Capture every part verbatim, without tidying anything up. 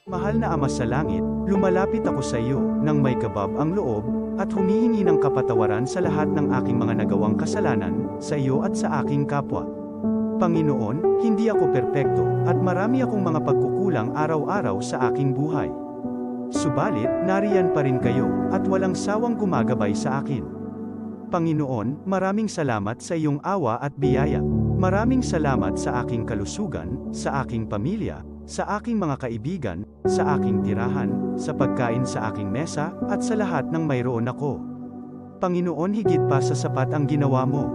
Mahal na Ama sa Langit, lumalapit ako sa iyo nang may kabab ang loob at humihingi ng kapatawaran sa lahat ng aking mga nagawang kasalanan sa iyo at sa aking kapwa. Panginoon, hindi ako perpekto at marami akong mga pagkukulang araw-araw sa aking buhay. Subalit, nariyan pa rin kayo at walang sawang gumagabay sa akin. Panginoon, maraming salamat sa iyong awa at biyaya. Maraming salamat sa aking kalusugan, sa aking pamilya, sa aking mga kaibigan, sa aking tirahan, sa pagkain sa aking mesa, at sa lahat ng mayroon ako. Panginoon, higit pa sa sapat ang ginawa mo.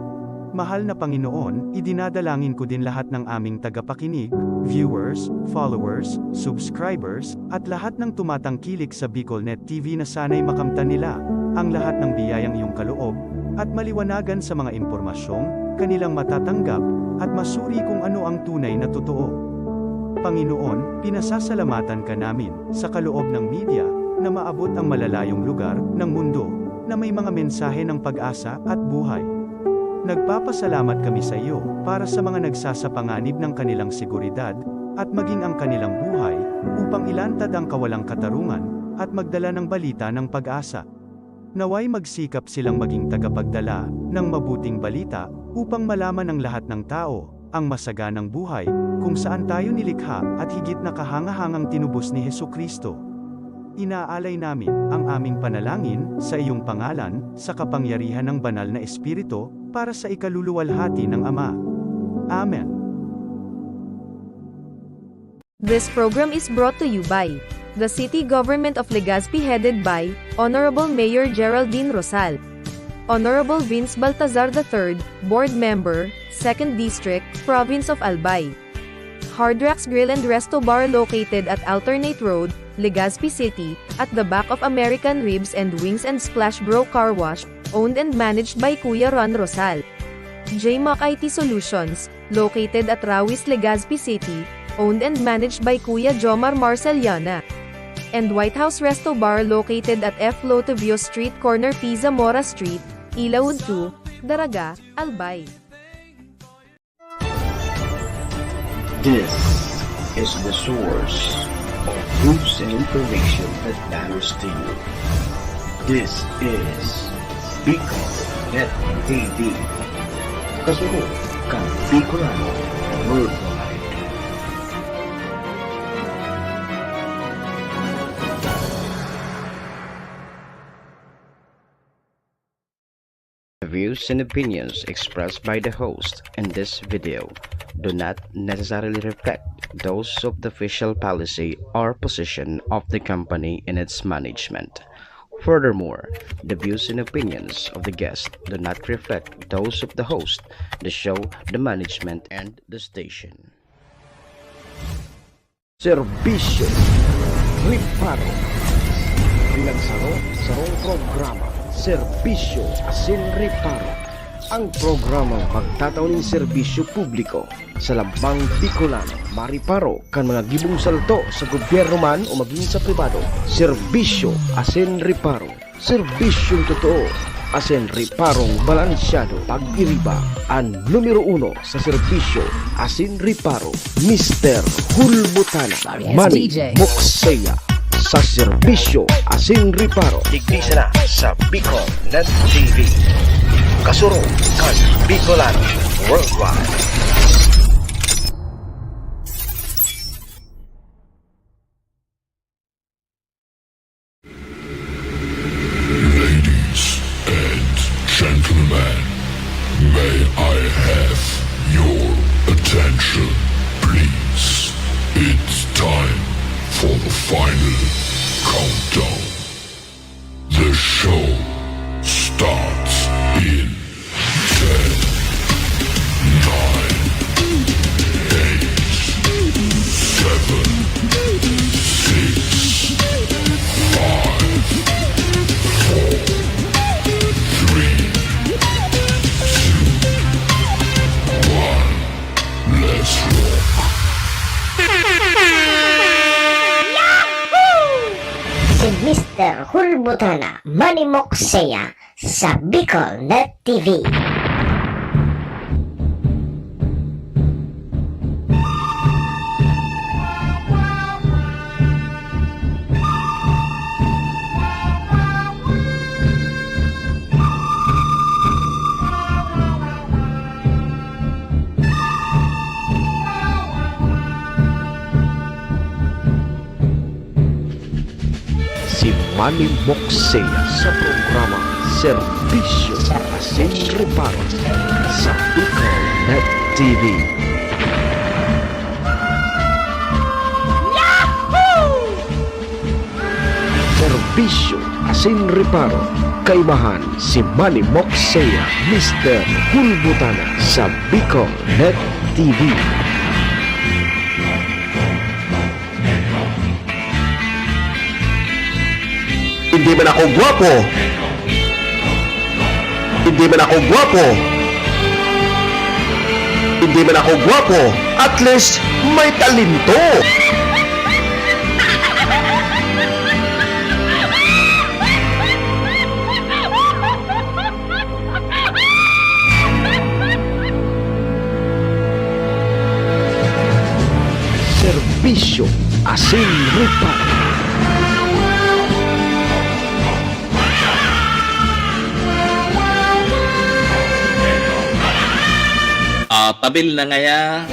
Mahal na Panginoon, idinadalangin ko din lahat ng aming tagapakinig, viewers, followers, subscribers, at lahat ng tumatangkilik sa BicolNet T V na sana'y makamtan nila ang lahat ng biyayang iyong kaloob at maliwanagan sa mga impormasyong kanilang matatanggap at masuri kung ano ang tunay na totoo. Panginoon, pinasasalamatan ka namin sa kaloob ng media na maabot ang malalayong lugar ng mundo na may mga mensahe ng pag-asa at buhay. Nagpapasalamat kami sa iyo para sa mga nagsasapanganib ng kanilang seguridad at maging ang kanilang buhay upang ilantad ang kawalang katarungan at magdala ng balita ng pag-asa. Naway magsikap silang maging tagapagdala ng mabuting balita upang malaman ng lahat ng tao ang masaganang buhay kung saan tayo nilikha at higit na kahangahangang tinubos ni Jesu-Cristo. Inaalay namin ang aming panalangin sa iyong pangalan, sa kapangyarihan ng Banal na Espiritu, para sa ikaluluwalhati ng Ama. Amen. This program is brought to you by the City Government of Legazpi, headed by Honorable Mayor Geraldine Rosal, Honorable Vince Baltazar the third, Board Member, Second District, Province of Albay. Hard Rocks Grill and Resto Bar, located at Alternate Road, Legazpi City, at the back of American Ribs and Wings and Splash Bro Car Wash, owned and managed by Kuya Ron Rosal. J Mac I T Solutions, located at Rawis, Legazpi City, owned and managed by Kuya Jomar Marceliana. And White House Resto Bar, located at F Lotovio Street, corner P. Zamora Street, Ilaud two, Daraga, Albay. This is the source of news and information that matters to you. This is Bicol Net T V. Kasunod kan Bicolano Worldwide. The views and opinions expressed by the host in this video do not necessarily reflect those of the official policy or position of the company and its management. Furthermore, the views and opinions of the guest do not reflect those of the host, the show, the management, and the station. Serbisyo Reparo. Bilang saro, sarong programa, Serbisyo asin Reparo. Ang programang magtatao nin serbisyo publiko sa lambang Bicolano, mareparo kan mga gibong salto sa gobyerno man o magin sa pribado. Serbisyo asin Reparo. Serbisyong totoo asin reparong balansyado. Pag-iriba, an numero uno sa serbisyo asin reparo, Mister Hulbutana, Manny Mokseya, sa serbisyo asin reparo. Digdi sana sa Bicol Net T V. Kasurog kan Bicolano Worldwide. Ladies and gentlemen, may I have your attention, please? It's time for the final countdown. The show starts in ten, nine, eight, seven, six, five, four, three, two, one. Let's rock. Si Mister Hulbutana, Manny Mokseya, sa Bicol Net T V. Manny Moxea sa programa Serbisyo Asin Reparo sa Bicol Net T V. Serbisyo Asin Reparo, kaibahan si Manny Moxea, Mister Hulbutana sa Bicol Net T V. Hindi man ako gwapo. Hindi man ako gwapo. Hindi man ako gwapo. At least, may talento. Serbisyo Asin Reparo. Ah, tabil na ngaya.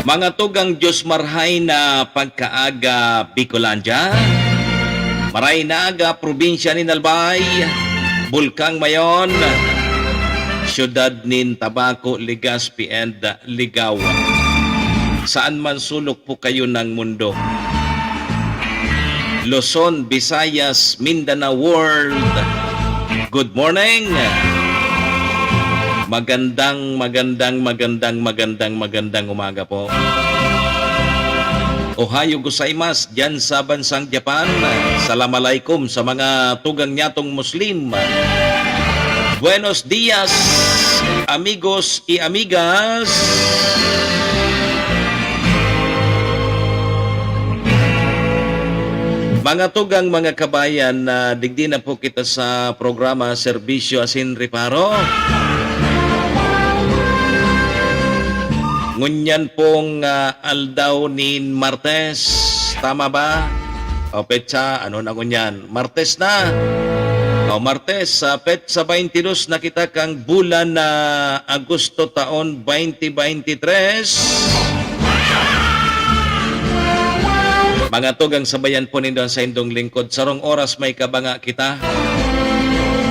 Mga tugang, Diyos marhay na pagkaaga, Bicolandia. Maray na aga, probinsya nin Albay, Bulkang Mayon, siyudad nin Tabaco, Legazpi and Ligao. Saan man sulok po kayo ng mundo. Luzon, Visayas, Mindanao World. Good morning. Magandang, magandang, magandang, magandang umaga po. Ohayo gozaimasu, diyan sa bansang Japan. Salam alaikum sa mga tugang nyatong Muslim. Buenos dias, amigos y amigas. Mga tugang, mga kabayan, na digdi na po kita sa programa Serbisyo Asin Reparo. Ngunyan pong, ah, aldaw nin Martes, tama ba? O petsa, ano na ngunyan? Martes na. O Martes, sa petsa twenty-two na kita kang bulan na Agosto taon twenty twenty-three. Mga tugang, sabayan po nindo ang saindong lingkod. Sarong oras may kabanga kita.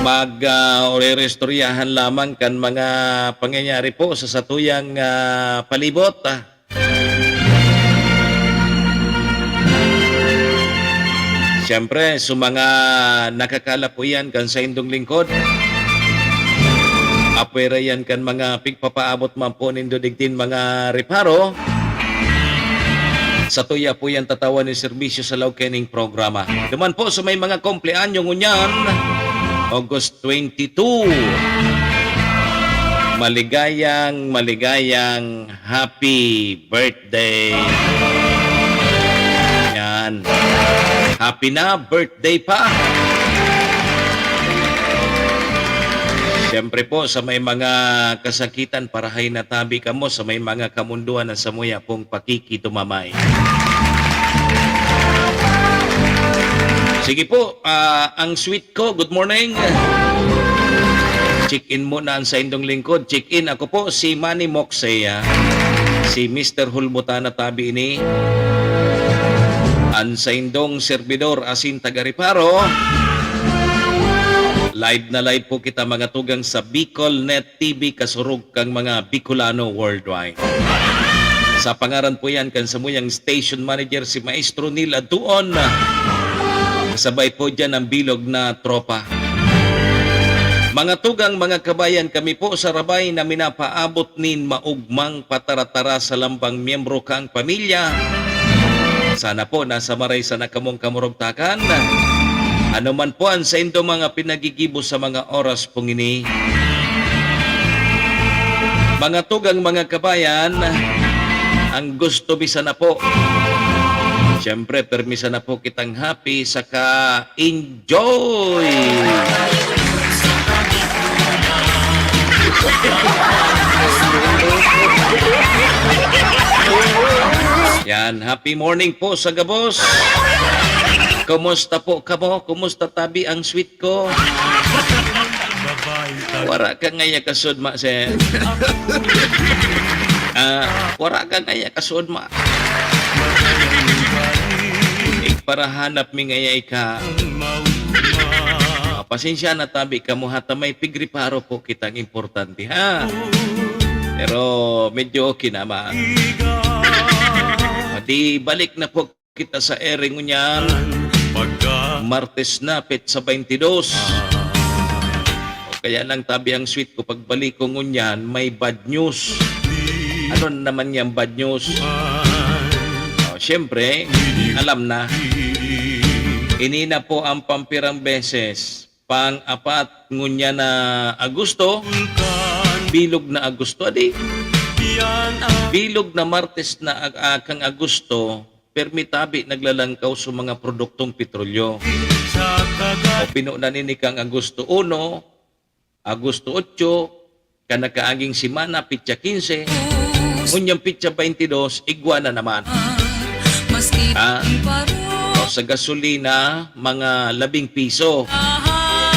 Mag, ah, orerestoryahan lamang kan mga pangyayari po sa satuyang, ah, palibot, ah. Siyempre, sa mga nakakalapo yan kan saindong lingkod, apwera yan kan mga pigpapaabot man po nindo digdin mga reparo, satuya po yan tatawan nin serbisyo sa laog kaning programa. Duman po sa may mga kumpleanyo ngunyan, August twenty-two. Maligayang, maligayang happy birthday. Yan. Happy na birthday pa. Siyempre po, sa may mga kasakitan, parahay na tabi kamo, sa may mga kamundoan na samuya pong pakikitumamay. Sige po, ah, ang sweet ko, good morning. Check-in muna ang saindong lingkod. Check-in, ako po si Manny Moxea, si Mister Hulbutana tabi ini. Ang saindong serbidor asin taga-reparo. Live na live po kita, mga tugang, sa Bicol Net T V, kasurog kang mga Bicolano worldwide. Sa pangaran po yan kan samuyang station manager, si Maestro Neil Adtuon. Kasabay po dyan ang bilog na tropa. Mga tugang, mga kabayan, kami po sa Rabay na minapaabot nin maugmang pataratara sa lambang miyembro kang pamilya. Sana po nasa maray sana kamong kamurugtakan. Ano man po ang saindo mga pinagigibo sa mga oras pong ini. Mga tugang, mga kabayan, ang gusto mi sana po, siyempre, permi sana po kitang happy saka enjoy! Yan, happy morning po sa gabos. Kumusta po kamo? Kumusta tabi ang sweet ko? Wara ka ngaya kasudma, sir. Ah, wara ka ngaya kasudma. parahanap mi ngaya ika. Ah, pasensya na tabi kamo ha, ta may pigriparo po kitang importante, ha? Pero medyo okay naman. Ah, di balik na po kita sa ere ngunyan. Martes na, petsa twenty-dos. O kaya lang tabi ang sweet ko, pagbalik ko ngunyan, may bad news. Ano naman yang bad news? O, siyempre, alam na. Ini na po ang pampirang beses. Pang-apat ngunyan na Agosto, bilog na Agosto, adi. Bilog na Martes na ag-, ah, kang Agosto, permi tabi naglalangkaw sa mga produktong petrolyo. O pino na nini kang Agosto uno, Agosto otso, kan nakaaging semana, petsa quince, ngunyan petsa twenty-dos, igwa na naman. Ah, o sa gasolina, mga labing piso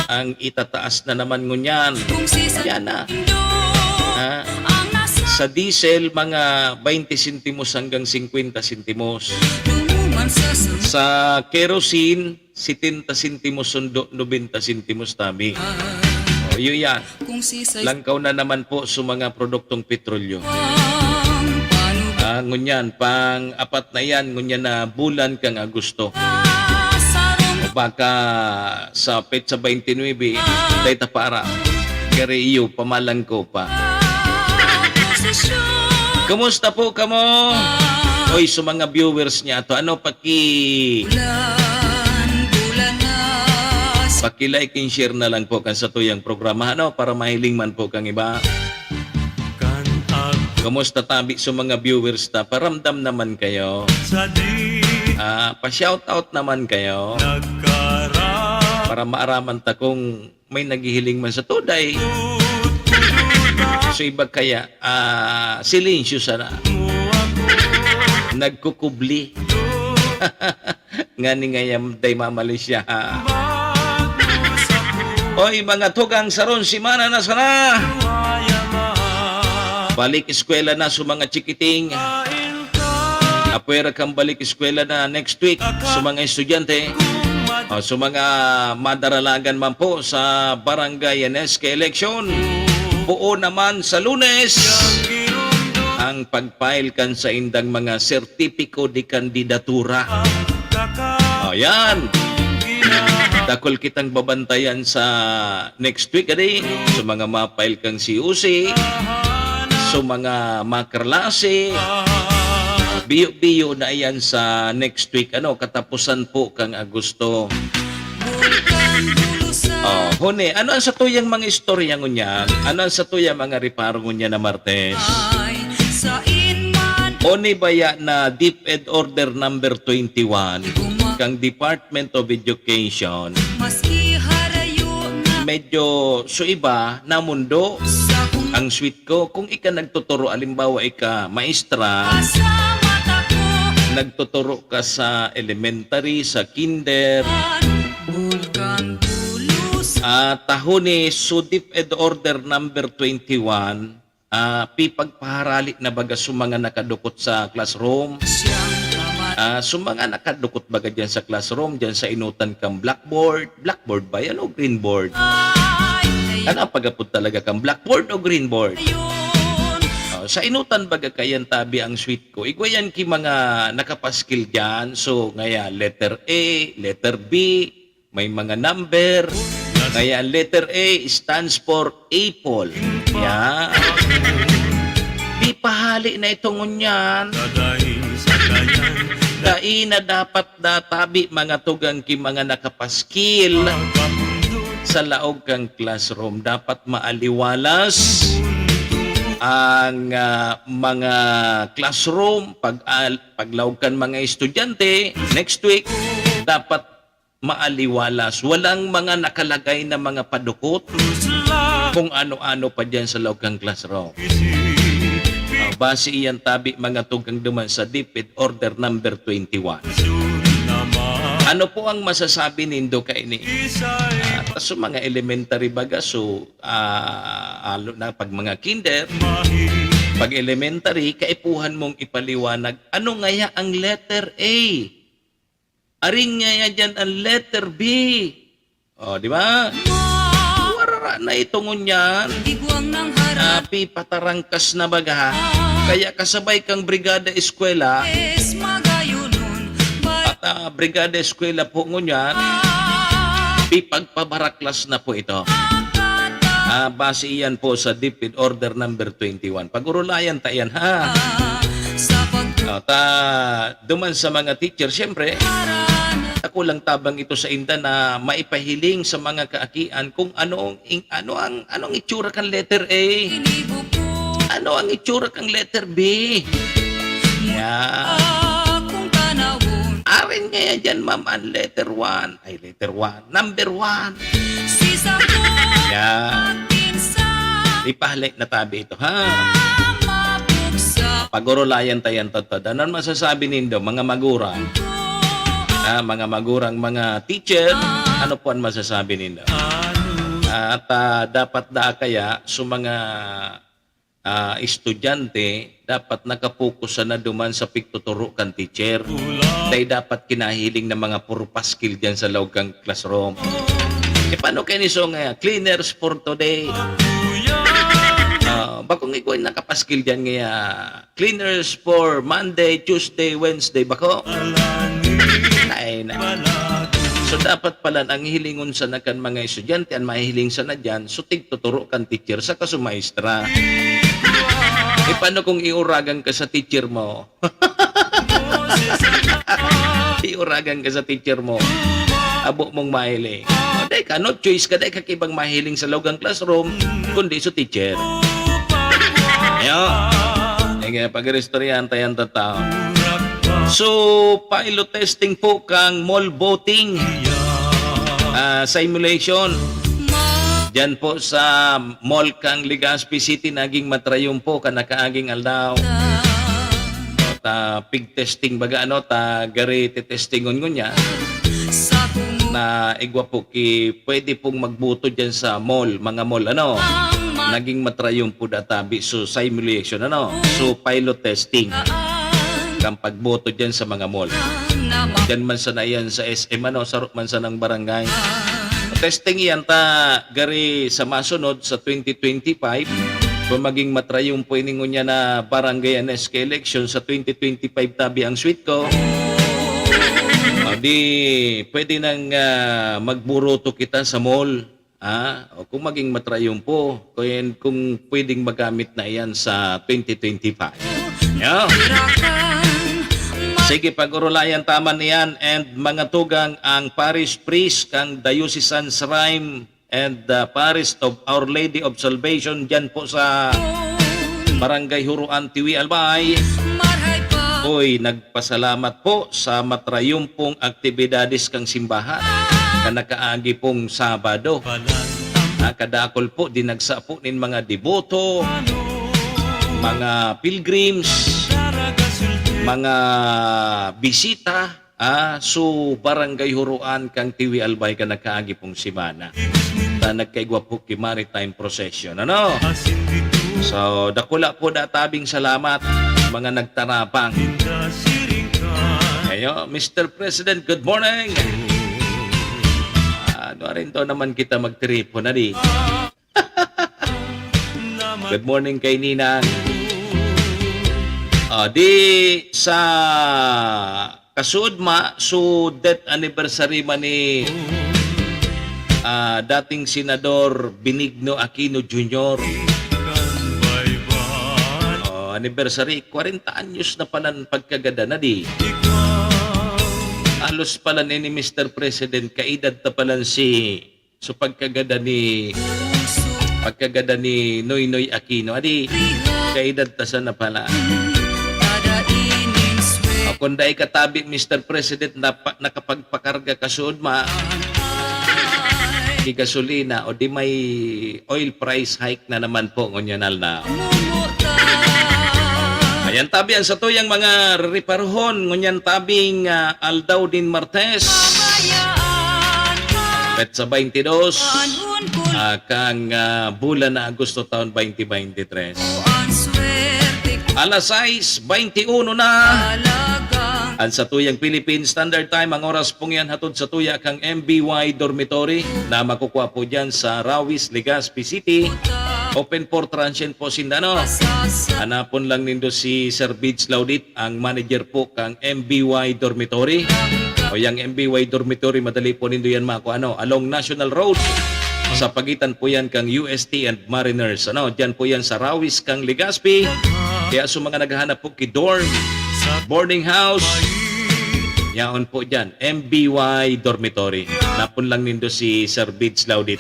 ang itataas na naman ngunyan. Yan na. Ah, sa diesel, mga twenty sentimos hanggang singkwenta sentimos. Sa kerosene, setenta sentimos sundo, nobenta sentimos tabi. O, yun yan. Langkaw na naman po sa mga produktong petrolyo. Ah, ngunyan, pang-apat na yan, ngunyan na bulan kang Agosto. O baka sa petsa twenty-nine, dahil ta para. Kaya iyo, pamalangko pa. Kumusta po kamo? Oy, sa mga viewers niya to, ano, paki-, paki-like and share na lang po kan satuyang programa, ano, para mahiling man po kang iba. Kumusta tabi sa mga viewers ta? Paramdam naman kayo. Ah, pa-shoutout naman kayo. Para maaraman ta kung may naghihiling man sa tuday. So, iba kaya, ah, silensyo sana. Nagkukubli. Ngani ngayam day mamali siya, ha? Oy, mga tugang, saron semana na sana. Balik eskwela na sa mga chikiting. Apwera kan balik eskwela na next week sa mga estudyante. O, sa mga madaralagan man po sa barangay N S K election, buo naman sa Lunes ang pag-file kan saindang mga sertipiko de kandidatura. O, yan. Dakul kitang babantayan sa next week, adi, sa mga ma-file kang C O C, sa mga makarlase, biyo-biyo na yan sa next week, ano, katapusan po kang Agosto. Oh, huni, ano ang satuyang mga istorya ngunyan? Ano ang satuyang mga reparo ngunyan na Martes? Oni baya na DepEd Order number twenty-one kang Department of Education, medyo sa iba, namundo ang sweet ko. Kung ika nagtuturo, alimbawa, ika maestra, nagtuturo ka sa elementary, sa kinder, ah, tahon ni so DepEd Order number twenty-one, ah, pipagpaharali na baga sa mga nakadukot sa classroom. Ah, sa mga nakadukot baga diyan sa classroom, diyan sa inutan kang blackboard. Blackboard ba yan o green board? Ano ang pag-apod talaga kang blackboard o green board? Oh, sa inutan baga kayan tabi ang sweet ko. Igwa yan ki mga nakapaskil diyan. So, ngaya letter A, letter B, may mga number. Kaya ang letter A stands for apple. Yan. Di pahali na ito ngunyan. Dai na dapat databi mga tugang ki mga nakapaskil sa laog kang classroom. Dapat maaliwalas ang, ah, mga classroom pag al-, paglaog kan mga estudyante next week. Dapat maaliwalas. Walang mga nakalagay na mga padukot kung ano-ano pa diyan sa laog kang classroom. Ah, base iyan tabi mga tugang duman sa DepEd Order number twenty-one. Ano po ang masasabi nindo kaini? Ah, ta sa mga elementary baga, so, ah, alo na pag mga kinder, pag elementary, kaipuhan mong ipaliwanag, ano ngaya ang letter A? Aring ngaya diyan ang letter B. O, di ba? Warara na ito ngunyan. Igwang ng harap. Ah, pipatarangkas na baga. Kaya kasabay kang Brigada Eskwela. Magayunon. At, ah, Brigada Eskwela po ngunyan, pipagpabaraklas na po ito. Ah, base iyan po sa DepEd Order number twenty-one. Pag-urulayan ta yan, ha? Sa pag- Ah, ta, duman sa mga teacher, siyempre, ako lang tabang ito sa inda na maipahiling sa mga kaakian kung ano ang, ano ang, ano ang itsura kan letter A. Ano ang itsura kan letter B? Yeah. Arin ngaya diyan, ma'am, ang letter one. Ay, letter one. Number one. Yeah. Ipahalik na tabi ito, ha? Pag-urulayan ta yan, totoo. Ano masasabi nindo, mga magurang? Ah, mga magurang, mga teacher, ano po ang masasabi nindo? At, ah, dapat daa kaya sa mga, ah, estudyante, dapat nakapokus sana duman sa pigtuturo kan teacher. Dai dapat kinahiling na mga puro paskil diyan sa laog kan classroom. E, paano kayo ni so nga, cleaners for today? Ah, bakong igwa nakapaskil diyan ngaya, cleaners for Monday, Tuesday, Wednesday, bako? Ay, na. So, dapat pala ang hilingon sana kan mga estudyante, ang mahihiling sana diyan, so, tigtuturo kan teacher saka sa maestra. E, paano kung iuragan ka sa teacher mo? Iuragan ka sa teacher mo. Abo mong mahiling. O, dai ka, no choice ka, dai ka kibang mahiling sa laog kan classroom, kundi sa teacher. Ayo. Sige, pag-iristoryahan ta yan, tataw. So, pilot testing po kang mall boating, ah, simulation. Diyan po sa mall kang Legazpi City, naging matrayumpo kan nakaaging aldaw. Ta pig-testing baga, ano, ta gari te-testingon ngunyan na igwa po ki pwede pong magboto diyan sa mall, mga mall, ano. Naging matrayumpo da tabi, so simulation, ano. So pilot testing kan pagboto diyan sa mga mall. Diyan man sana yan sa S M, ano, saro man sanang barangay. Testing yan ta gari sa masunod sa twenty twenty-five, kung maging matrayumpo ini ngunyan na barangay N S K election sa twenty twenty-five tabi ang sweet ko. O di, pwede nang, ah, magburoto kita sa mall. Ah, o kung maging matrayumpo, kung, kung pwedeng magamit na iyan sa twenty twenty-five. Yeah. Sige, pag-urulayan ta man iyan and mga tugang ang parish priest kang Diocesan Shrine and, ah, Parish of Our Lady of Salvation diyan po sa Barangay Huroan, Tiwi, Albay. Uy, nagpasalamat po sa matrayumpong aktibidades kan simbahan na nakaagi pong Sabado. Nakadakol po, dinagsa po nin mga deboto, mga pilgrims, mga bisita, ah, so Barangay Huroan kang Tiwi, Albay kan nakaagi pong semana. Ta nagkaigwa po ki Maritime Procession, ano? So, dakula po da tabing salamat, mga nagtarapang. Ayo, Mister President, good morning. Ano rin to naman kita magtiripon, adi? Good morning kay Ninang. Ah, di sa kasuodma, so death anniversary man ni, ah, dating Senador Benigno Aquino Junior. Oh, anniversary, kwarenta anyos na palan pagkagadan na di. Halos palan ini, Mister President, kaedad ta palan si So, pagkagadan ni, pagkagadan ni Noynoy Aquino, adi, kaedad ta sana pala. O, kung dai katabi, Mister President, napa-, nakapagpakarga kasuodma ki gasolina, o di may oil price hike na naman po ngunyan aldaw. Ayan, tabi, ang satuyang mga reparohon, ngunyan tabing, ah, aldaw din Martes. Petsa twenty-two, ah, kang, ah, bulan na Agosto taon twenty twenty-three. Alas sais twenty-uno na. An satuyang Philippine Standard Time, ang oras pong yan hatod satuya kang M B Y Dormitory na makukuha po dyan sa Rawis, Legazpi City. Open for transient po sinda, no? Hanapon lang nindo si Sir Bids Laudit, ang manager po kang M B Y Dormitory. O yang M B Y Dormitory, madali po nindo yan makuha, no? Along National Road. Sa pagitan po yan kang U S T and Mariners. Ano, dyan po yan sa Rawis kang Legazpi. Kaya sa mga naghahanap po ki dorm, boarding house, yaon po dyan, M B Y Dormitory. Hanapon lang nindo si Sir Bids Laudit.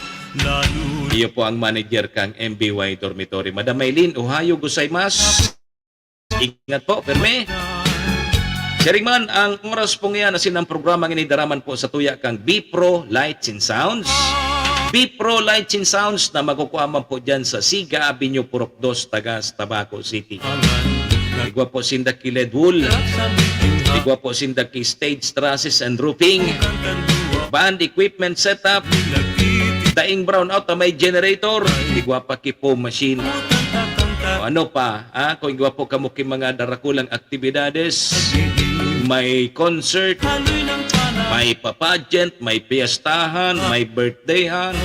Iyo po ang manager kang M B Y Dormitory. Madam Maylin, ohayo gozaimasu. Ingat po, pirmi. Siring man, ang oras pong iyan, asin ang programa ngini daraman po satuya kang B-Pro Lights and Sounds. B-Pro Lights and Sounds na makukuha man po dyan sa Siga Avenue, Purok dos, Tagas, Tabaco City. Igwa po sinda ki L E D wall. Igwa po sinda ki stage trusses and roofing. Band equipment setup. Daing brownout na may generator. Igwa pa ki foam machine. O ano pa, ah, kung igwa po kamo ki mga darakulang aktibidades, may concert, may pageant, may piyestahan, may birthdayhan.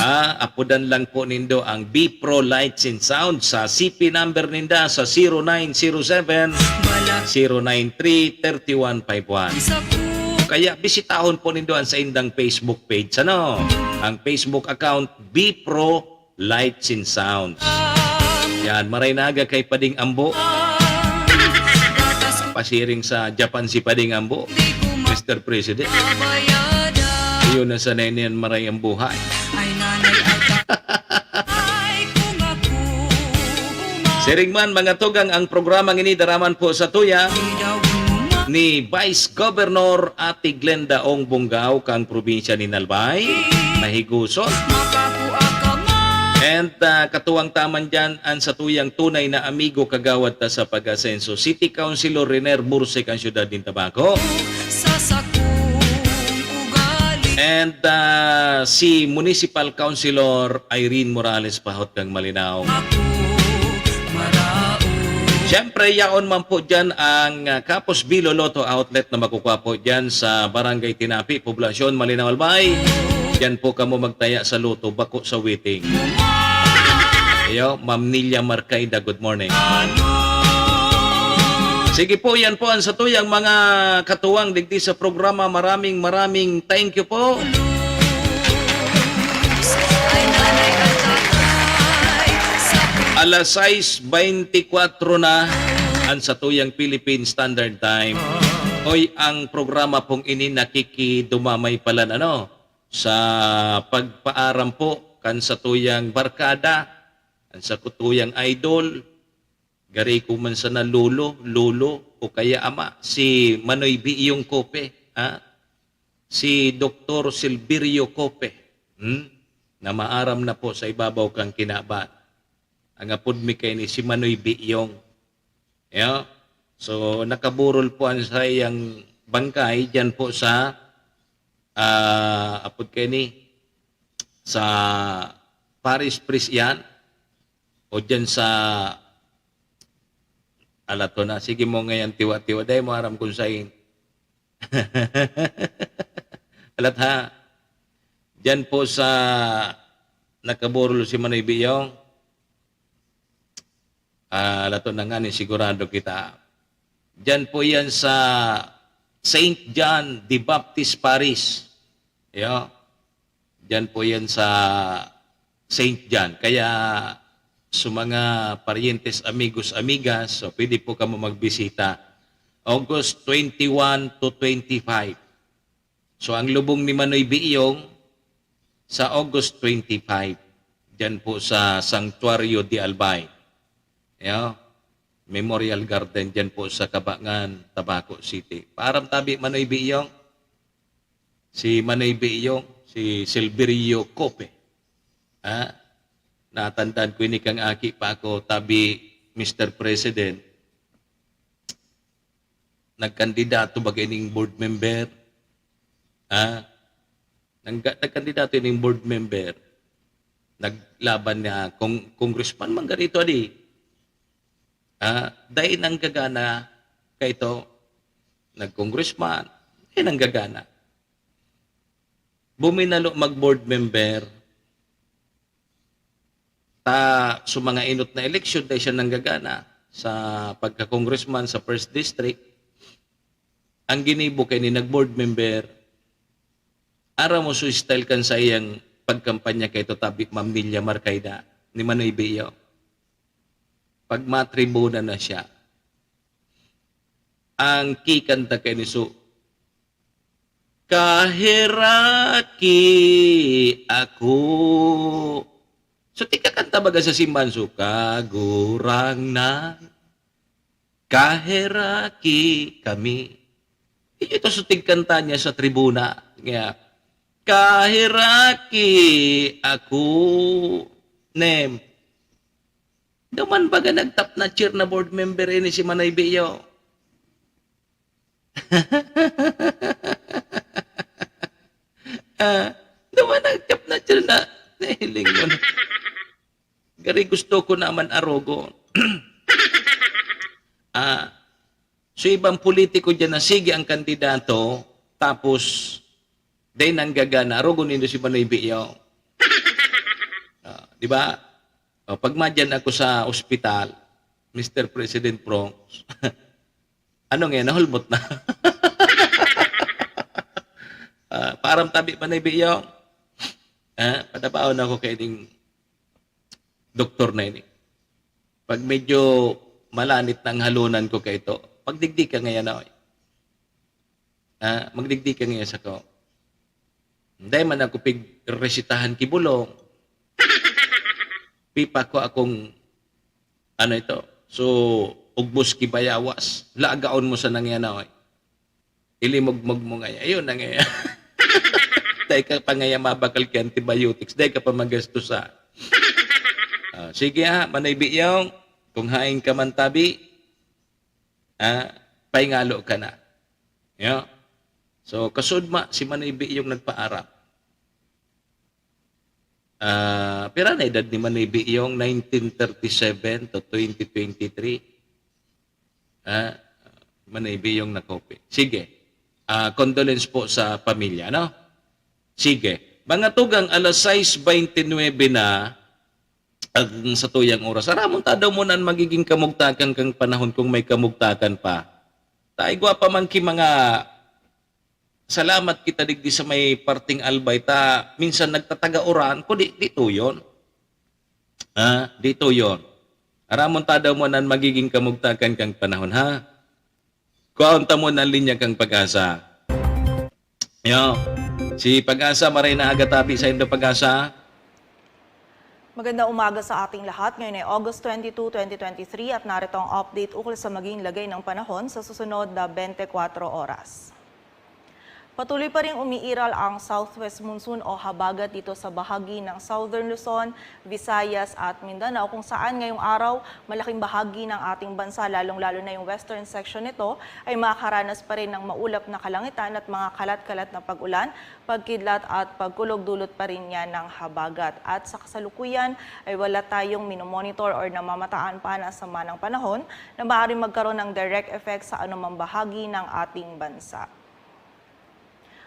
Ah, apodan lang po nindo ang B-Pro Lights and Sound sa C P number ninda sa zero nine zero seven, zero nine three, thirty one five one. Kaya bisitahon po nindo ang saindang Facebook page, ano? Ang Facebook account, B-Pro Lights and Sounds. Yan, maray na aga kay Pading Ambo. Pasiring sa Japan si Pading Ambo, Mister President. Iyo na sanay niyan maray ang buhay. Siring man, mga tugang, ang programa ngini daraman po satuya ni Vice Governor Ate Glenda Ong Bongao kang probinsya ni Albay, Mahigoson. And, ah, katuwang taman dyan, ang satuyang tunay na amigo kagawad ta sa pag-asenso, City Councilor Riner Bursek, ang siyudad nin Tabaco. And, ah, si Municipal Councilor Irene Morales, pahot kang Malinao. Siyempre, yaon man po dyan ang, ah, Kapos Bilo Lotto Outlet na makukuha po dyan sa Barangay Tinapi, Poblacion, Malinao, Albay. Dyan po kamo magtaya sa lotto, bako sa waiting. Ayo, Ma'am Nilia Marcaida, good morning. Sige po, yan po ang satuyang mga katuwang digdi sa programa. Maraming, maraming thank you po. Alas sais beintikwatro na ang satuyang Philippine Standard Time. Hoy, ang programa pong ini nakikidumamay pala, ano, sa pagpaaram po kan satuyang barkada, ang satuyang idol, gari ko man sana lolo, lolo, o kaya ama, si Manoy Biyong Cope, ha? Si Doktor Silverio Cope, hmm? Na maaram na po sa ibabaw kan kinaban. Ang apod mi kaini si Manoy Biyong. Yeah? So, nakaburol po ang saiyang bangkay diyan po sa, ah, apod kaini, sa Paris Prisian o diyan sa, alato na, sige mo ngayon tiwa-tiwa, dai mo aram kung sain. Alat ha, diyan po sa nakaburol si Manoy Biyong, ah, alato na nga ni sigurado kita. Diyan po yan sa Saint John the Baptist Parish. Yo. Diyan po yan sa Saint John. Kaya sa mga paryentes, amigos, amigas, so pwede po kamo magbisita. August twenty-one to twenty-five. So ang lubong ni Manoy Biyong sa August twenty-five, diyan po sa Santuario de Albay. Yo, Memorial Garden diyan po sa Kabangan, Tabaco City. Paaram tabi, Manoy Biyong. Si Manoy Biyong, si Silverio Cope. Ha? Natandaan ko ini kang aki pa ako, tabi, Mister President, nagkandidato baga ining board member. Ha? Nangga-, nagkandidato ining board member. Naglaban niya, kung congressman man garito, adi. Ah, dai nanggagana kaito, nag-congressman, eh, nanggagana. Buminalo mag-board member, ta, sa mga inot na eleksyon, dahil siya nanggagana sa pagka-congressman sa first district, ang ginibo kay ni nag-board member, aram mo, so style kan sa iyang pagkampanya kay to tabi, Ma'am Nilia Marcaida, ni Manoy Bio. Pag matribuna na siya, ang kikanta kay ni so, "Kaheraki ako." So, tigkakanta baga sa simbahan, so, "Kagurangnan, kaheraki kami." Iyo ito, so, tigkanta niya sa tribuna. Nga, "Kaheraki ako." Nem, duman baga nagtap na chair na board member ini si Manoy Bio. Ah, duman nagtap na chair na, nahiling mo na. Gari gusto ko naman arogon. Ah, so ibang politiko dyan na sige ang kandidato, tapos dahil nanggagana, arogon nindo si Manoy Bio. Ah, di ba? O, pag madyan ako sa ospital, Mister President Prongs, ano nga, nahulmot na. Ah, param tabi, Manoy Bio. Ah, padabaon ako kay ding doktor na ini. Pag medyo malanit na ang halunan ko kay ito, magdigdi ka ngayon, oy. Ah, magdigdi ka ngayon sa ko. Dai man ako pigresitahan ki bulong. Pipa ko akong, ano ito, so, ugbos ki bayawas. Lagaon mo sa nangyana, oy. Ilimogmog mo ngaya. Ayun na ngaya. Dai ka pa ngaya mabakal ki antibiotics. Dai ka pa magastusa. Ah, sige ha, Manoy Bio, kung hain ka man tabi, ah, pahingalo ka na. Yo. So, kasudma, si Manoy Bio nagpaarap. Ah, pira na edad ni Manoy Bio? Nineteen thirty-seven to twenty twenty-three. Ah, Manoy Bio nakopit. Sige. Ah, condolence po sa pamilya, no? Sige. Mga tugang, alas sais beintinuebe na, ang satuyang oras. Aramon ta daw mo na an magiging kamugtakan kan panahon, kung may kamugtakan pa. Ta igwa pa man ki mga salamat kita digdi sa may parteng Albay ta minsan nagtataga-uran, kung di, di tuyon. Ah, di tuyon. Aramon ta daw mo na an magiging kamugtakan kan panahon, ha? Kuhaon ta mo na an linya kan Pag-asa. Yo. Si Pag-asa, maray na aga tabi saindo, Pag-asa. Magandang umaga sa ating lahat. Ngayon ay August twenty-two, twenty twenty-three, at narito ang update ukol sa maging lagay ng panahon sa susunod na twenty-four oras. Patuloy pa ring umiiral ang southwest monsoon o habagat dito sa bahagi ng Southern Luzon, Visayas at Mindanao, kung saan ngayong araw malaking bahagi ng ating bansa, lalong-lalo na yung western section nito, ay makakaranas pa rin ng maulap na kalangitan at mga kalat-kalat na pag-ulan, pagkidlat at pagkulog dulot pa rin yan ng habagat. At sa kasalukuyan ay wala tayong minomonitor or namamataan pa na sama ng panahon na maaaring magkaroon ng direct effect sa anumang bahagi ng ating bansa.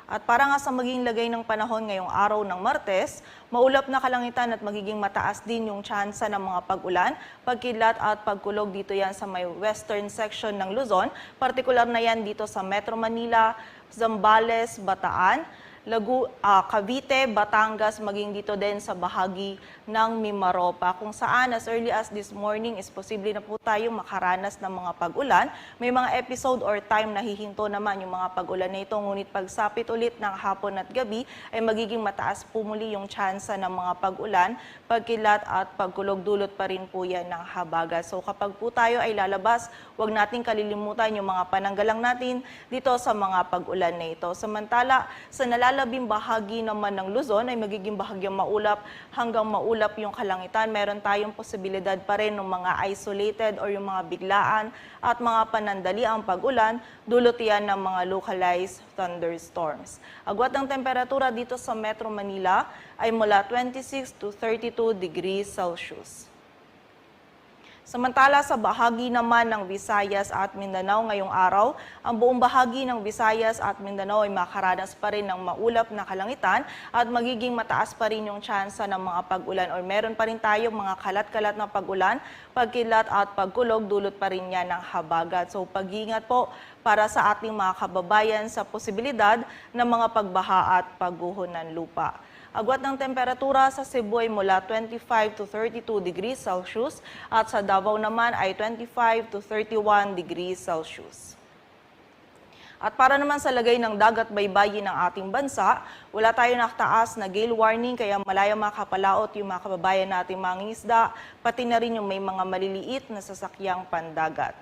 At para nga sa maging lagay ng panahon ngayong araw ng Martes, maulap na kalangitan at magiging mataas din yung tsansa ng mga pag-ulan, pagkidlat at pagkulog dito yan sa may western section ng Luzon, partikular na yan dito sa Metro Manila, Zambales, Bataan, Lagu-, ah, Cavite, Batangas, maging dito din sa bahagi ng Mimaropa, kung saan as early as this morning is posible na po tayong makaranas ng mga pag-ulan. May mga episode or time na hihinto naman yung mga pag-ulan na ito, ngunit pagsapit ulit ng hapon at gabi ay magiging mataas po muli yung tsansa ng mga pag-ulan, pagkilat at pagkulog dulot pa rin po yan ng habagat. So kapag po tayo ay lalabas, huwag nating kalilimutan yung mga pananggalang natin dito sa mga pag-ulan na ito. Samantala, sa nalalabing bahagi naman ng Luzon ay magiging bahagyang maulap hanggang maulap yung kalangitan. Meron tayong posibilidad pa rin ng mga isolated or yung mga biglaan at mga panandaliang pag-ulan, dulot yan ng mga localized thunderstorms. Agwat ng temperatura dito sa Metro Manila ay mula twenty-six to thirty-two degrees Celsius. Samantala, sa bahagi naman ng Visayas at Mindanao ngayong araw, ang buong bahagi ng Visayas at Mindanao ay makaranas pa rin ng maulap na kalangitan at magiging mataas pa rin yung tsansa ng mga pag-ulan or meron pa rin tayong mga kalat-kalat na pag-ulan, pagkilat at pagkulog, dulot pa rin yan ng habagat. So, pag-iingat po para sa ating mga kababayan sa posibilidad ng mga pagbaha at pagguho ng lupa. Agwat ng temperatura sa Cebu ay mula twenty-five to thirty-two degrees Celsius at sa Davao naman ay twenty-five to thirty-one degrees Celsius. At para naman sa lagay ng dagat baybayin ng ating bansa, wala tayo nakataas na gale warning, kaya malayang makapalaot yung mga kababayan nating mangingisda, pati na rin yung may mga maliliit na sasakyang pandagat.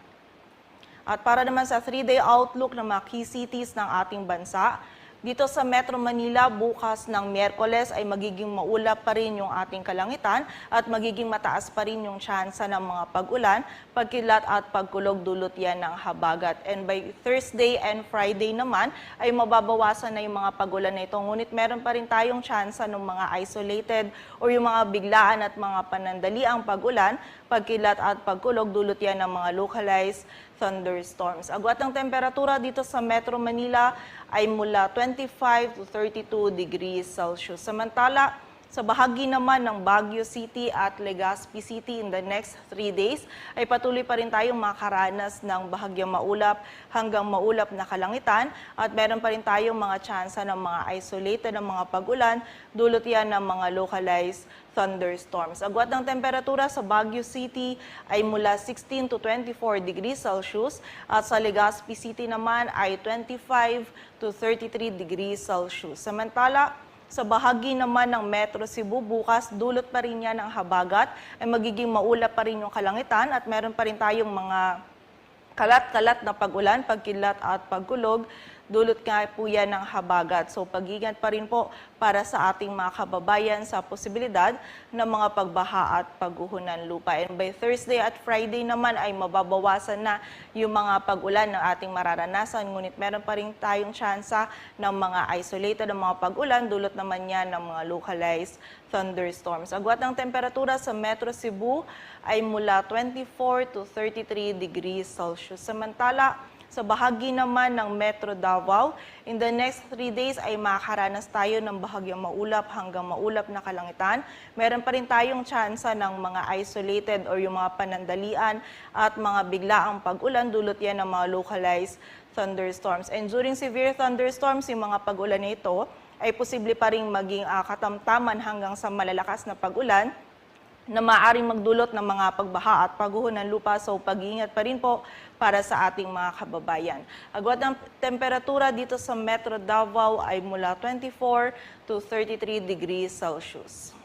At para naman sa three-day outlook ng mga key cities ng ating bansa, dito sa Metro Manila, bukas ng Miyerkules ay magiging maulap pa rin yung ating kalangitan at magiging mataas pa rin yung tsansa ng mga pag-ulan, pagkilat at pagkulog, dulot yan ng habagat. And by Thursday and Friday naman ay mababawasan na yung mga pag-ulan na ito. Ngunit meron pa rin tayong tsansa ng mga isolated or yung mga biglaan at mga panandaliang pag-ulan, pagkilat at pagkulog, dulot yan ng mga localized thunderstorms. Agwat ng temperatura dito sa Metro Manila ay mula twenty-five to thirty-two degrees Celsius. Samantala, sa bahagi naman ng Baguio City at Legazpi City, in the next three days ay patuloy pa rin tayong makaranas ng bahagyang maulap hanggang maulap na kalangitan at meron pa rin tayong mga tsansa ng mga isolated na mga pag-ulan, dulot yan ng mga localized thunderstorms. Agwat ng temperatura sa Baguio City ay mula sixteen to twenty-four degrees Celsius at sa Legazpi City naman ay twenty-five to thirty-three degrees Celsius. Samantala, sa bahagi naman ng Metro Cebu, bukas dulot pa rin yan ng habagat, ay magiging maulap pa rin yung kalangitan at meron pa rin tayong mga kalat-kalat na pag-ulan, pagkilat at pagkulog, dulot nga po yan ng habagat. So, pag-ingat pa rin po para sa ating mga kababayan sa posibilidad ng mga pagbaha at pagguho ng lupa. And by Thursday at Friday naman ay mababawasan na yung mga pag-ulan na ating mararanasan. Ngunit meron pa rin tayong tsansa ng mga isolated na mga pag-ulan, dulot naman yan ng mga localized thunderstorms. Agwat ng temperatura sa Metro Cebu ay mula twenty-four to thirty-three degrees Celsius. Samantala, sa bahagi naman ng Metro Davao, in the next three days ay makakaranas tayo ng bahagyang maulap hanggang maulap na kalangitan. Meron pa rin tayong tsansa ng mga isolated or yung mga panandalian at mga biglaang pag-ulan, dulot yan ng mga localized thunderstorms. And during severe thunderstorms, yung mga pag-ulan na ito ay posible pa rin maging, ah, katamtaman hanggang sa malalakas na pag-ulan na maaaring magdulot ng mga pagbaha at pagguho ng lupa. So, pag-iingat pa rin po para sa ating mga kababayan. Agwat ng temperatura dito sa Metro Davao ay mula twenty-four to thirty-three degrees Celsius.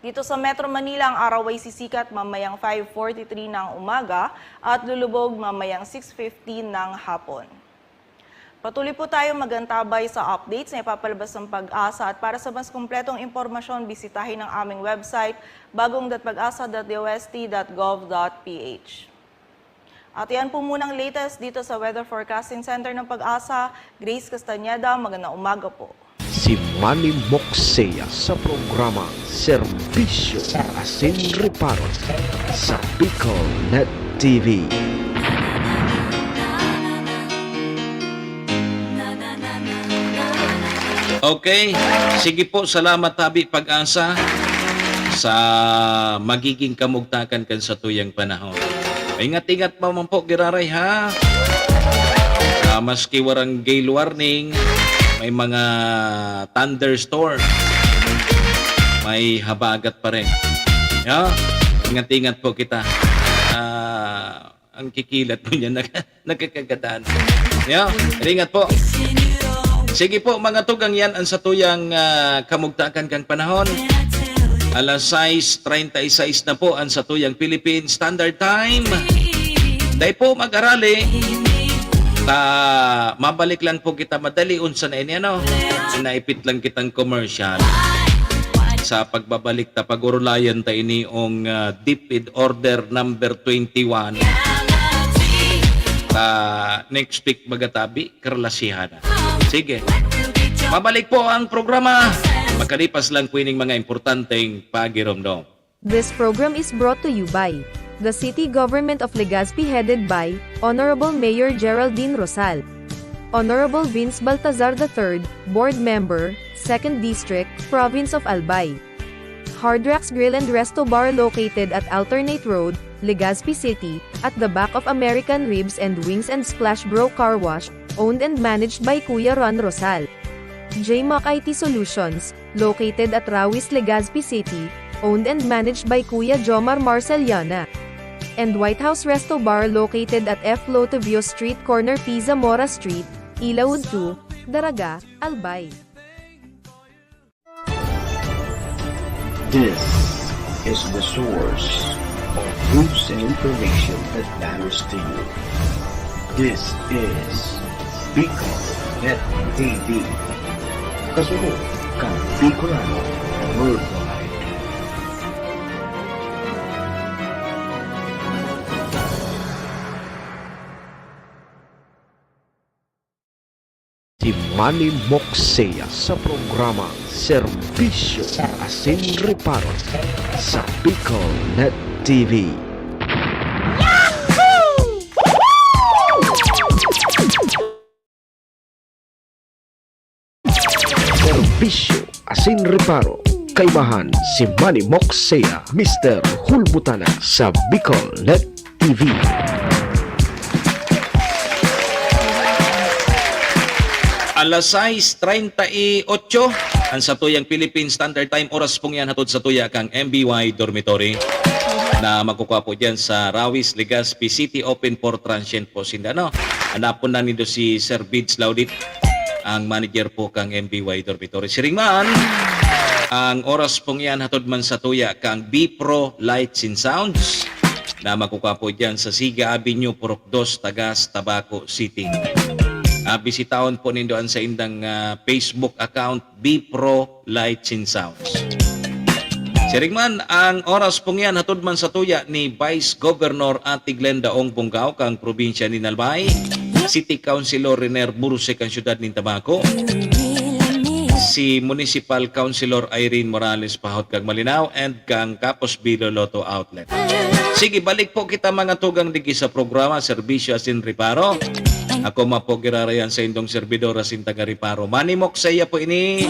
Dito sa Metro Manila, ang araw ay sisikat mamayang five forty-three ng umaga at lulubog mamayang six fifteen ng hapon. Patuloy po tayong magantabay sa updates na ipapalabas ng PAGASA, at para sa mas kumpletong impormasyon, bisitahin ang aming website, bagong dot pag asa dot D O S T dot gov dot P H. At yan po munang latest dito sa Weather Forecasting Center ng PAGASA. Grace Castañeda, magandang umaga po. Si Manny Moxea sa programa Serbisyo Asin Reparo sa Bicol Net T V. Okay. Sige po, salamat, Tabi Pag-asa, sa magiging kamugtakan kan satuyang panahon. Ingat-ingat pa man po, giraray, ha? Ah, maski warang gale warning, may mga thunderstorm, may habagat pa rin. Ya? Ingat-ingat po kita. Ah, ang kikilat mo niya, nag- nagkakagadan. Ya? Ingat po. Sige po, mga tugang, yan ang satuyang, ah, kamugtakan kan panahon. Alas sais treinta y seis na po ang satuyang Philippine Standard Time. Dai po mag-arali. Ta, mabalik lang po kita madali, unsa na ini, ano? Naipit lang kitang commercial. Sa pagbabalik ta, pag-urulayan ta ini ong, ah, DepEd Order number twenty-one. Ta, next week, magatabi, karlasihan na. Sige. Mabalik po ang programa. Makalipas lang po ining mga importanteng pagiromdom. This program is brought to you by the City Government of Legazpi, headed by Honorable Mayor Geraldine Rosal, Honorable Vince Baltazar the third, Board Member, Second District, Province of Albay. Hard Rocks Grill and Resto Bar, located at Alternate Road, Legazpi City, at the back of American Ribs and Wings and Splash Bro Car Wash, owned and managed by Kuya Ron Rosal. J Mac I T Solutions, located at Rawis, Legazpi City, owned and managed by Kuya Jomar Marceliana. And White House Resto Bar, located at F Lotovio Street, corner P Zamora Street, Ilaud two, Daraga, Albay. This is the source of news and information that matters to you. This is Bicol Net T V. Kasunod kan Bicolano Worldwide. Si Manny Moksea sa programa Serbisyo asin Reparo sa Bicol Net T V. Serbisyo asin Reparo, kaibahan si Manny Moksea, Mister Hulbutana sa Bicol Net T V. Alas sais treinta y ocho, ang satuyang Philippine Standard Time, oras pong yan hatod satuya kang M B Y Dormitory na makukua po dyan sa Rawis, Legazpi City, open for transient po sinda, no? Hanapon na nindo si Sir Bids Laudit, ang manager po kang M B Y Dormitory. Siring man, ang oras pong yan hatod man satuya kang B Pro Lights and Sounds na makukua po dyan sa Siga Avenue, Purok dos, Tagas, Tabaco City. Ah, bisitahon po nindo ang saindang, ah, Facebook account, B Pro Lights and Sounds. Siring man, ang oras pong yan hatod man satuya ni Vice Governor Ate Glenda Ong Bongao kang probinsya nin Albay, City Councilor Riner Burse kang syudad nin Tabaco, si Municipal Councilor Irene Morales Pahot kang Malinao, and kang Kapos Bilo Lotto Outlet. Sige, balik po kita, mga tugang, digi sa programa, Serbisyo asin Reparo. Ako man po giraray an saindong servidor asin taga-Reparo, Manny Moksea po ini,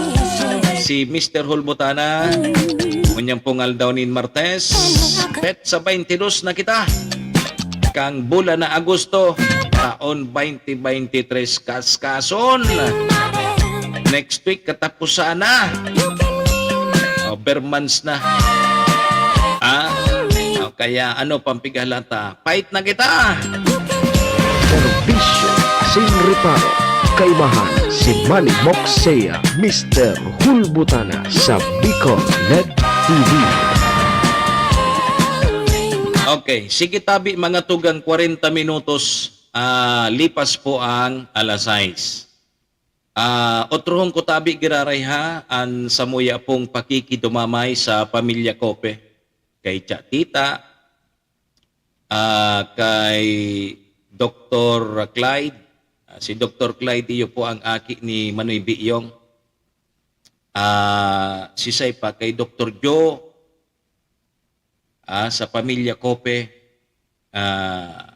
si Mister Hulbutana. Ngunyan pong aldaw nin Martes, petsa baynte dos na kita. Kang bulan na Agosto, taon baynte baynte tres, kaskason. Next week, katapusan na. O, ber months na. Ah? O, kaya ano pang pighalata? Pait na kita! Serbisyo asin reparo. Kaibahan si Manny Moksea, Mister Hulbutana sa Bicol Net T V. Okay, sige tabi, mga tugang, kwarenta minutos, ah, lipas po ang alas sais. Ah, otrohon ko tabi giraray ha, an samuya pong pakikidumamay sa Pamilya Cope, kay Cha Tita, ah, kay Doktor Clyde. Ah, si Doktor Clyde, iyo po ang aki ni Manoy Biyong. Ah, sisay pa, kay Doktor Joe, ah, sa Pamilya Cope, ah,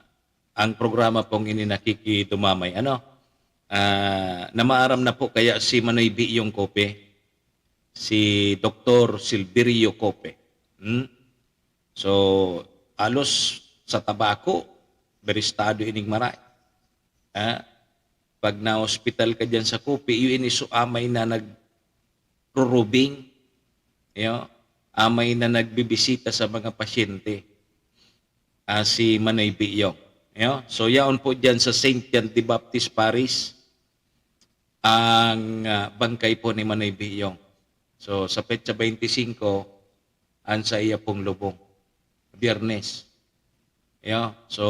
ang programa pong ini nakikidumamay. Ano? Ah, namaaram na po kaya si Manoy Biyong Cope, si Doktor Silverio Cope. Hmm? So, halos sa Tabaco, beristado ining maray. Ah, pag na-hospital ka diyan sa Cope, iyo ini so amay na nagrurubing, iyo, amay na nagbibisita sa mga pasyente, ah, si Manoy Biyong. Iyo, so yaon po diyan sa Saint John the Baptist Parish ang, ah, bangkay po ni Manoy Biyong. So, sa petsa baynte singko, an saiya pong lubong, Biyernes. Iyo, so,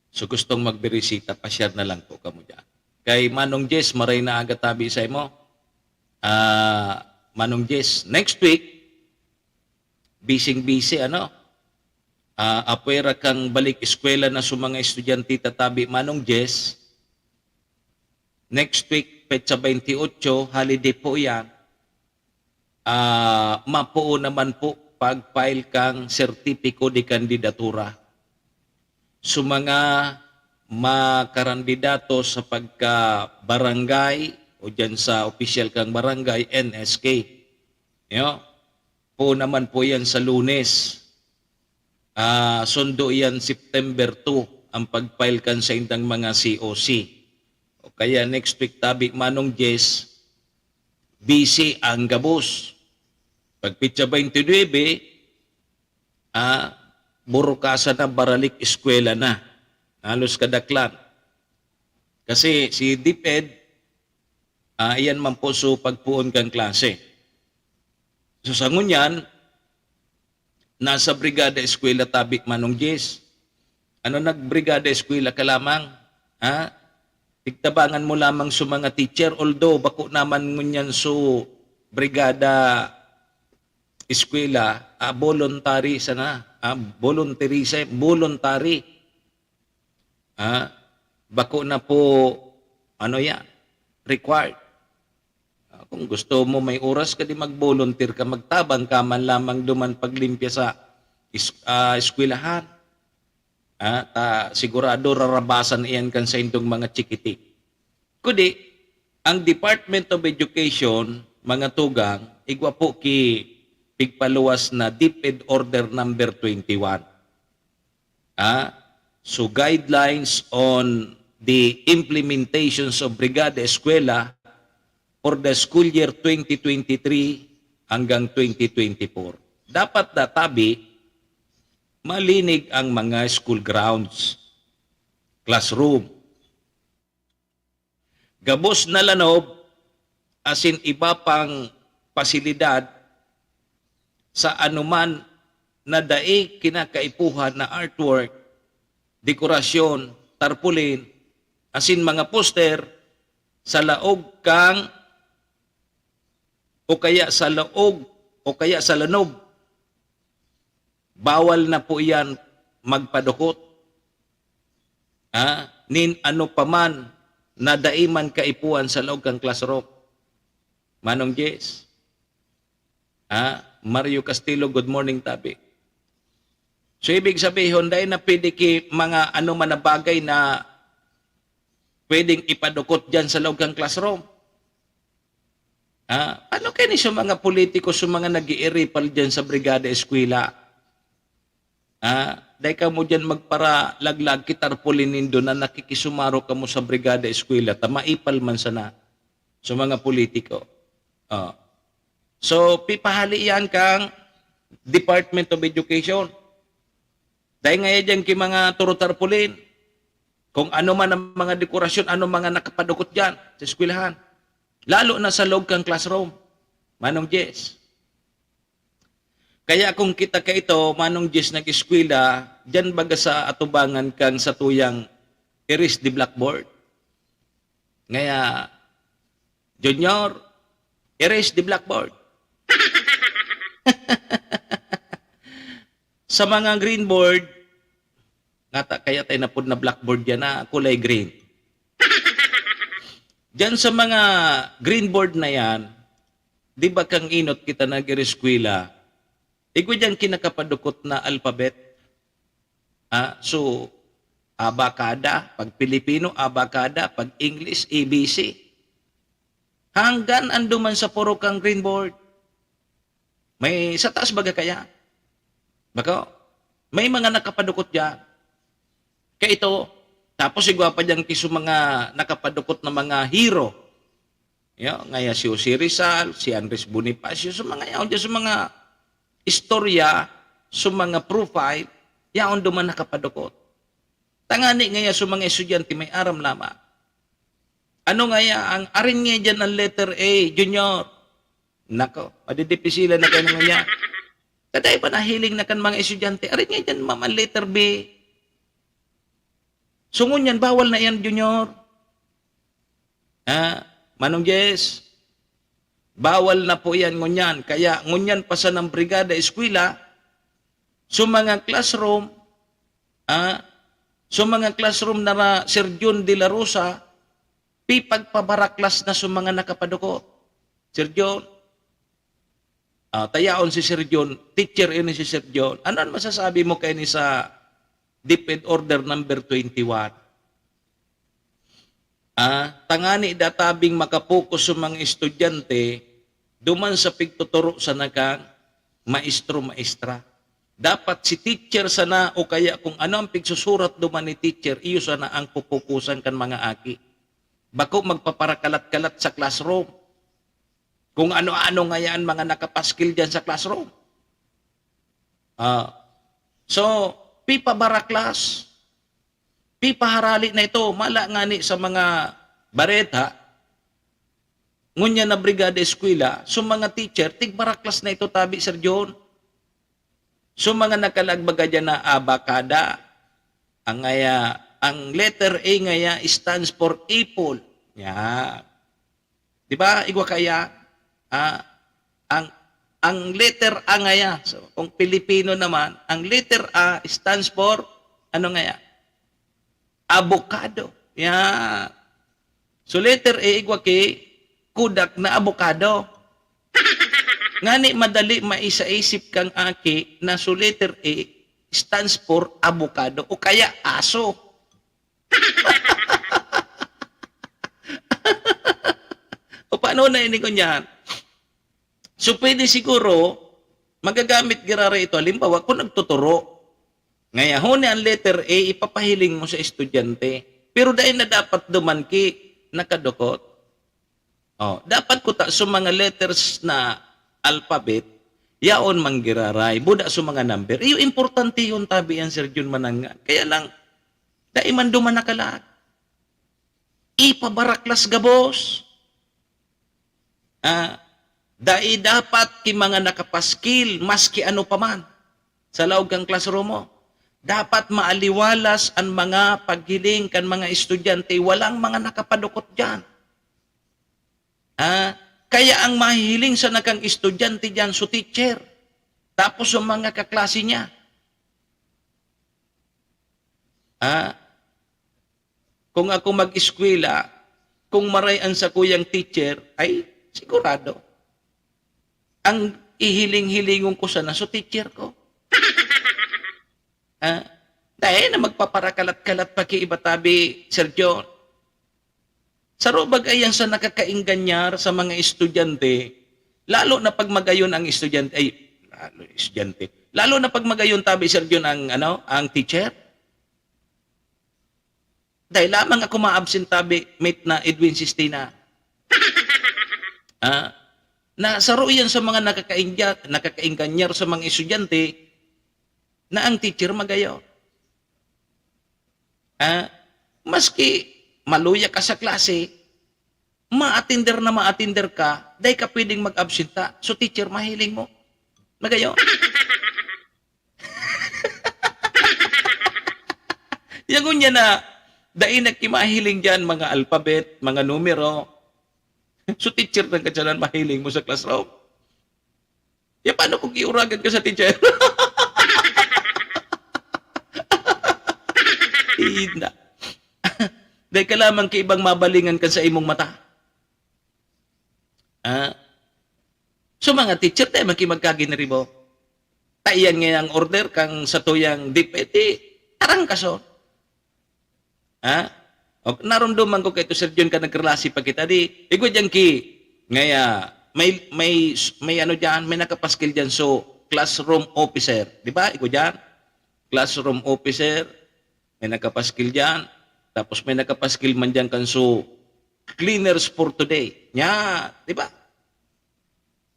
so gustong magbirisita, pasyar na lang po kamo diyan. Kay Manong Jess, maray na aga tabi sa imo. Ah, Manong Jess, next week, bising-bisi, ano? Ah, apwera kang balik eskwela na sa mga estudyante tatabi, Manong Jess. Next week, petsa baynte otso, holiday po yan. ah, mapoon naman po pag-file kang sertipiko de kandidatura. So, mga makarandidato sa pagka-barangay o diyan sa opisyal kang barangay, N S K, yo, po naman po yan sa Lunes. Ah, sundo yan September two ang pag-file kan sa indang mga C O C. O kaya next week, tabi Manong Jess, busy ang gabos. Pag petsa twenty-nine, ah, burukasan na, baralik eskwela na. Halos kadaklan. Kasi si DepEd, ah, iyan man po so pagpoon kan klase. So, sa ngunyan, nasa Brigada Eskwela tabi, Manong Jess. Ano, nagbrigada eskwela ka lamang? Ha? Tigtabangan mo lamang sa mga teacher, although bako naman ngunyan so brigada eskwela, ah, voluntary sana, ah, voluntary sa, voluntary. Ah, bako na po, ano yan, required. Ah, kung gusto mo may oras ka, di mag-volunteer ka, magtabang ka man lamang duman paglimpya sa is-, ah, eskwelahan. Ah, ta, sigurado rarabasan iyan kan saindong mga chikitik. Kudi, ang Department of Education, mga tugang, igwa po ki pigpaluwas na DepEd Order Number twenty-one. Ah, so, guidelines on the implementations of Brigada Eskwela for the school year twenty twenty-three hanggang twenty twenty-four. Dapat da tabi, malinig ang mga school grounds, classroom, gabos na lanob, asin iba pang pasilidad sa anoman na dai kinakaipuhan na artwork, dekorasyon, tarpaulin, asin mga poster sa laog kang o kaya sa laog o kaya sa lanob. Bawal na po iyan magpadukot, ha, nin ano pa man na dai man kaipuhan sa laog kan classroom. Manong Jess. Ha? Mario Castillo, good morning, tabi. So, ibig sabihon, dai na pwede ki mga ano man na bagay na pwedeng ipadukot diyan sa laog kan classroom. Ah, ano kaya ni sa mga politiko, sa mga nag-iiripal diyan sa Brigada Eskwela? Ah, dai kamo diyan magparalaglag ki tarpaulin nindo na nakikisumaro kamo sa Brigada Eskwela, ta maipal man sana sa mga politiko. Oh. So, pipahali yan kang Department of Education. Dai ngaya diyan ki mga turo tarpaulin. Kung ano man ang mga dekorasyon, ano mga nakapadukot diyan sa eskwelahan. Lalo na sa loob kang classroom. Manong Jess. Kaya kung kita kaito, Manong Jess, nag-eskwela, diyan baga sa atubangan kang satuyang erase the blackboard. Ngaya, "Junior, erase the blackboard." Sa mga green board, ngata kaya tayo napod na blackboard yan na kulay green. Diyan sa mga green board na yan, di ba kang inot kita nag-ireskwela, igwa diyan kinakapadukot na alphabet? Ah, so, abakada, pag Pilipino, abakada, pag English, A B C. Hanggan ando man sa puro kang green board. May sa taas baga kaya? Bako? May mga nakapadukot diyan. Kaya ito, tapos igwa pa diyan kiso mga nakapadukot na mga hero. Yo, ngaya si Jose Rizal, si Andres Bonifacio, sa mga yaon diyan, sa mga istorya, sa mga profile, yaon duman nakapadukot. Tangani ngaya sa mga estudyante may aram lamang. Ano ngaya ang arin nga diyan ang letter A, Junior? Nako, madidipisilan na kayo naman niya. Kaday pa nahiling na kan mga estudyante, arin nga diyan, ma'am, ang letter B. So, ngunyan, bawal na yan, Junior. Ha? Manong Jess, bawal na po yan ngunyan. Kaya ngunyan pa sa ng brigada eskwela, sa mga classroom, ah, sa mga classroom na ra-, Sir John de la Rosa, pipagpabaraklas na sa mga nakapadukot. Sir John, Ah, tayaon si Sir John, teacher ini si Sir John. Ano an masasabi mo kaini sa DepEd Order number twenty-one? Ah, tangani da tabing makapokus sa mga estudyante duman sa pigtuturo sana kan maestro, maestra. Dapat si teacher sana o kaya kung ano ang pigsusurat duman ni teacher, iyo sana ang pupukusan kan mga aki. Bako magpaparakalat-kalat sa classroom. Kung ano-ano ngayan mga nakapaskil diyan sa classroom. Ah, so, pipabaraklas, pipaharali na ito. Mala ngani sa mga bareta, ngunyan na brigada eskwela, so mga teacher, tigbaraklas na ito tabi, Sir John. So mga nakalagbaga diyan na abakada, ang ngaya, ang letter A ngaya stands for apple. Yan. Di ba? Igwa kaya, ah, ang, ang letter A ngaya. So, kung Pilipino naman, ang letter A stands for, ano ngaya? Avocado. Yan. So, letter A, igwa ki, kudak na avocado. Ngani madali maisaisip kang aki na so letter A stands for avocado o kaya aso. O paano na ini ngunyan? So, pwede siguro, magagamit giraray ito. Halimbawa, kung nagtuturo, ngaya, huni ang letter A, ipapahiling mo sa estudyante. Pero dahil na dapat duman ki nakadukot. Oh, dapat kuta sa mga letters na alphabet, yaon manggiraray, buda sa mga number. Iyo, importante yun, tabi yan, Sir Jun Manangan. Kaya lang, dai man duman nakalag. Ipabaraklas gabos. Ah, dai dapat ki mga nakapaskil, maski ano pa man, sa laog kan classroom mo. Dapat maaliwalas an mga paghiling kan mga estudyante, walang mga nakapadukot diyan. Ah, kaya ang mahihiling sana kan estudyante diyan, so teacher, tapos yung mga kaklase niya. Ah, kung ako mag-eskwela, kung maray an sakuyang teacher, ay, sigurado. Ang ihiling-hilingon ko sana, so teacher ko. Ah, dai na magpaparakalat-kalat pa ki iba tabi, Sir John. Saro bagay yan sa nakakaingganyar sa mga estudyante, lalo na pag magayon ang estudyante, ay, lalo, estudyante. Lalo na pag magayon tabi, Sir John, ang, ano, ang teacher. Dai lamang ako ma-absent tabi, mate na Edwin Sistina. Ah, na saro iyan sa mga nakakaingya-, nakakainganyar sa mga estudyante na ang teacher magayon. Ah, maski maluya ka sa klase, ma-attender na ma-attender ka, dai ka pwedeng mag-absent ta. So, teacher, mahiling mo. Magayon. Yan ngunyan na, dai na ki mahiling diyan, mga alphabet, mga numero. So, teacher, nang kadyanan mahiling mo sa classroom. Ya, paano kung giuragan ka sa teacher? Ina. Dai ka lamang ki ibang mabalingan kan sa imong mata. Ah? So, mga teacher, dai man ki magkaginiribo. Ta iyan nga ang order kan satuyang DepEd, tarangkason. Ha? O, narumduman ko kay to, Sir John, ka nagklase pa kita, di, igwa diyan ki, ngaya, may, may, may ano diyan, may nakapaskil diyan, so, classroom officer, di ba? Igwa diyan, classroom officer, may nakapaskil diyan, tapos may nakapaskil man diyan kan so, cleaners for today. Nya, di ba?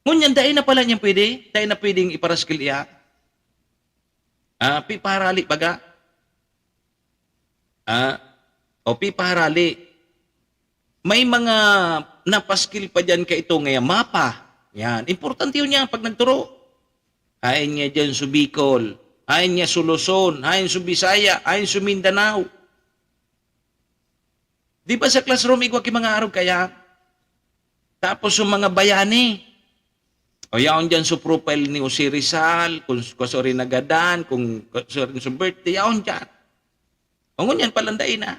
Ngunyan, dai na pala niyan pwede, dai na pwedeng iparaskil iya. Ah, pipaharali baga. Ah, o pipaharali. May mga napaskil pa diyan kaito ngaya mapa. Yan. Importante yun yan pag nagturo. Hain niya diyan sa Bicol. Hain niya sa Luzon. Hain sa Bisaya. Hain sa Mindanao. Di ba sa classroom, igwa ki mga arog kaya? Tapos yung mga bayani. O yaon dyan sa profile ni Jose Rizal, kung, kung sorry nagadan, kung, kung sorry sa birthday, yaon dyan. O ngunyan, palandain na.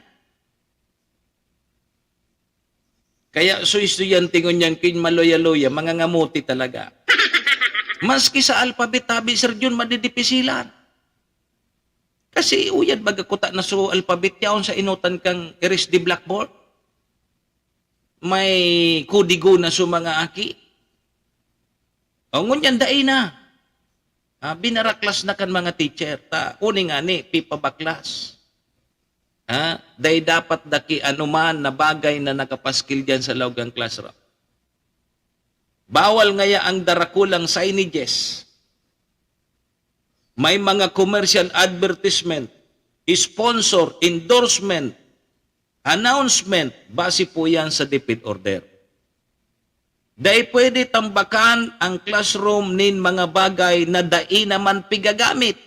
Kaya so estudyante ngunyan, kin maluya-luya, mangangamuti talaga. Maski sa alphabet, tabi, Sir John, madidipisilan. Kasi uyad baga kuta na so alphabet yaon sa enotan kang iris di blackboard. May kodigo na so mga aki. O, ngunyan dai na. Ah, binaraklas na kan mga teacher. Ta, uni ngani, pipabaklas. Ha? Dai dapat daki anuman na bagay na nakapaskil diyan sa laog kan classroom. Bawal ngaya ang darakulang signages. May mga commercial advertisement, sponsor, endorsement, announcement, base po yan sa DepEd order. Dai pwede tambakan ang classroom nin mga bagay na dai naman pigagamit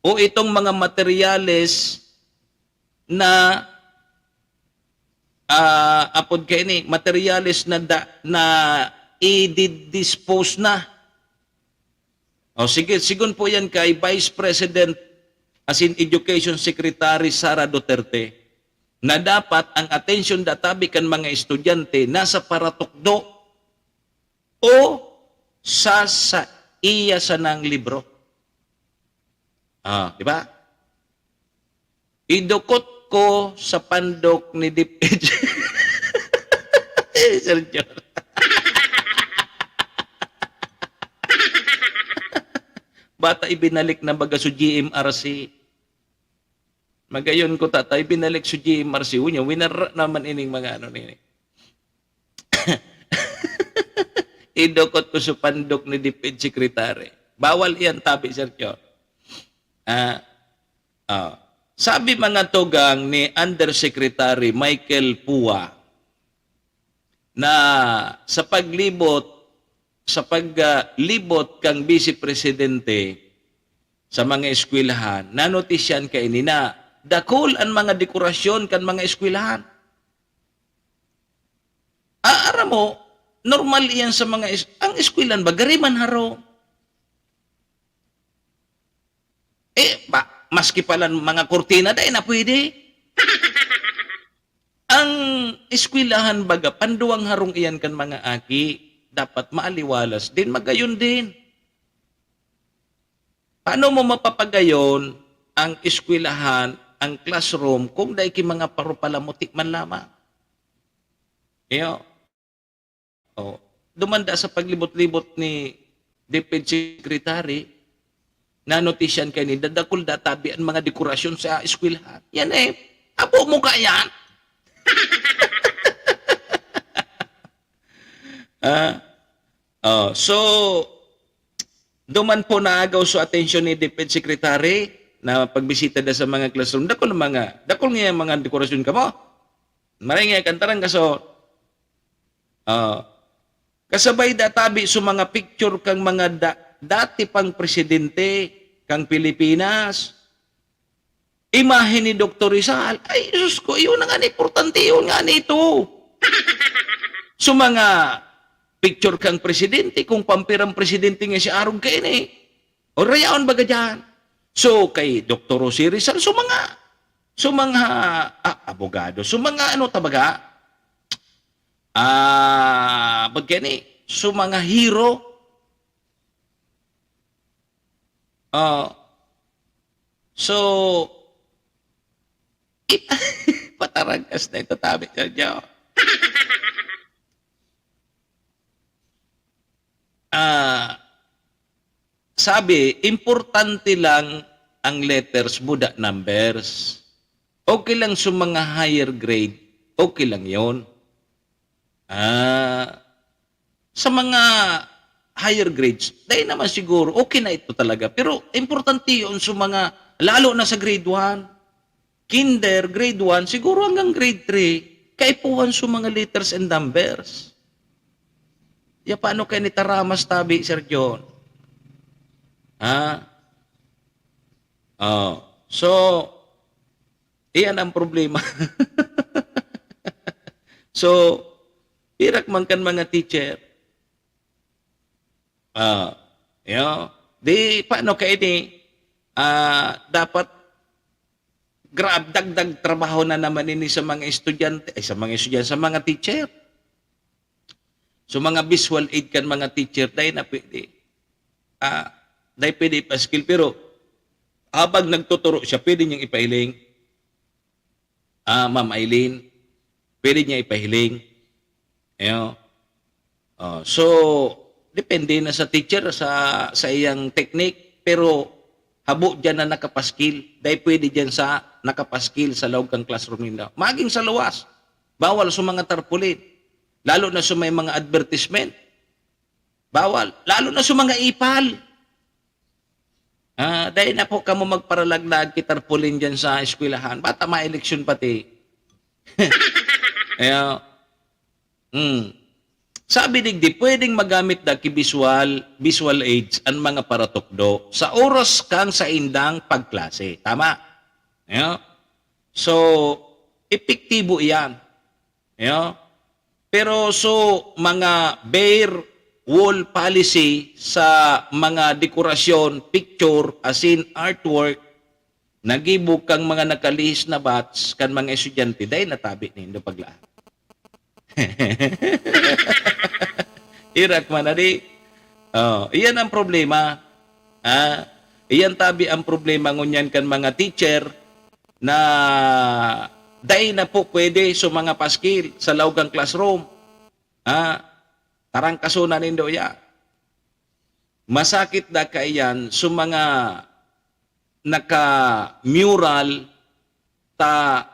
o itong mga materyales na, ah, apod kaini, materyales na da-, na i-dispose na. O sige, sigon po yan kay Vice President, as in Education Secretary Sara Duterte, na dapat ang atensyon databi kan mga estudyante nasa paratukdo o sa, sa iya sanang libro. Ah, di ba? Idukot ko sa pandok ni DepEd. Eh, Sir John. Bata ibinalik na baga su G M R C. Magayon ko, tatay, binalik su G M R C. Unya, winara naman ining mga ano nini. Idukot ko sa pandok ni DepEd Secretary. Bawal iyan, tabi, Sir John. Ah, ah. Sabi mga tugang ni Undersecretary Michael Pua na sa paglibot, sa paglibot kang Vice Presidente sa mga eskwelahan, nanotisyan kaini na dakul an mga dekorasyon kan mga eskwelahan. Ah, aram mo, normal iyan sa mga es-, ang eskwelahan ba, gari man harong. Eh, ba, maski pala mga kurtina, dai na pwede. Ang eskwelahan baga, panduwang harong iyan kan mga aki, dapat maaliwalas din, magayon din. Paano mo mapapagayon ang eskwelahan, ang classroom, kung dai ki mga parupalamuti man lamang? Iyo. Oh. Dumanda sa paglibot-libot ni DepEd Secretary, nanotisyan kaini, dadakul databi an mga dekorasyon sa eskwelahan. Yan eh, abo mo ka yan? Ah, oh, so, duman po naagaw so atensyon ni DepEd Secretary na pagbisita da sa mga classroom. Dakul na mga, dakul nga mga dekorasyon kamo. Maray nga, kantaran ka so, ah, kasabay da tabi so mga picture kang mga da-, dati pang presidente kang Pilipinas. Imahe ni Doktor Rizal. Ay, Diyos ko, iyon ang importante, iyon nga nito. So, mga picture kang presidente, kung pampirang presidente nga si Arog kaini. O rayaon baga dyan. So, kay Doktor Jose Rizal, so mga, so mga, ah, abogado, so mga ano ta baga, ah, baga ni, so mga hero. Ah, so, patarangkas na ito, tabi sa inyo. Ah, sabi, importante lang ang letters, buda numbers. Okay lang sa mga higher grade, okay lang yon. Ah, sa mga higher grades, dahil naman siguro, okay na ito talaga. Pero importante yun sa mga, lalo na sa grade one, kinder, grade one, siguro hanggang grade three, kaipuhan sa mga letters and numbers. Ya, paano kayo ni taramas tabi, Sir John? Ha? Oh. So, iyan ang problema. So, pirak man kan mga teacher. Ah, yo. Di, paano kayo ni, ah, dapat grab, dagdag trabaho na naman ini sa mga estudyante, ay, sa mga estudyante, sa mga teacher. So, mga visual aid kan mga teacher, dahil na pwede. Ah, dai pwede ipaskil, pero habang nagtuturo siya, pwede niyang ipahiling. Ah, Ma'am Eileen, pwede niya ipahiling. Ayo. Oh, so, depende na sa teacher, sa, sa iyang technique, pero habo diyan na nakapaskil. Dai pwede diyan sa nakapaskil sa laog kan classroom ninda. Maging sa luwas, bawal sa mga tarpaulin. Lalo na sa may mga advertisement. Bawal. Lalo na sa mga ipal. Ah, dai na po kamo magparalaglag ki tarpaulin diyan sa eskwelahan. Bata maeleksyon pati. Kaya, hmm. Sabi digdi, pwedeng magamit da ki visual, visual aids an mga paratukdo sa oras kan saindang pagklase. Tama? Yeah? So, epektibo iyan. Yeah? Pero so, mga bare wall policy sa mga dekorasyon, picture, asin artwork, nagibo kang mga nakalihis na batch kan mga estudyante, dai natabi nindo paglaag. Irak man, adi. Oh, iyan ang problema. Ah, iyan tabi ang problema ngunyan kan mga teacher na dai na po pwede sa mga paskil sa laog kan classroom. Ah, tarangkaso na nindo iya. Masakit da kaiyan sa mga naka-mural ta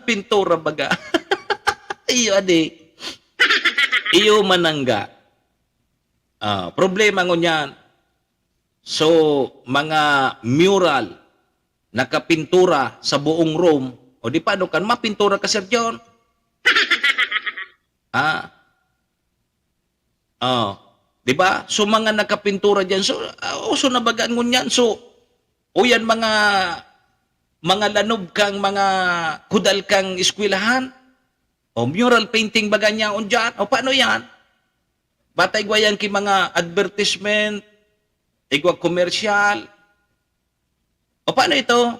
pintura baga. Iyo, adi. Iyo manangga. Ah, problema ngunyan. So, mga mural, nakapintura sa buong room, o di paano kan mapintura ka, Sir John? Ah. Oh, di ba? So, mga nakapintura diyan. So, ah, uso na baga ngunyan. So, o yan mga, mga lanob kang mga kudal kang eskwelahan. O mural painting baga niya on diyan. O paano yan? Bata igwa yan ki mga advertisement, igwa komersyal. O paano ito?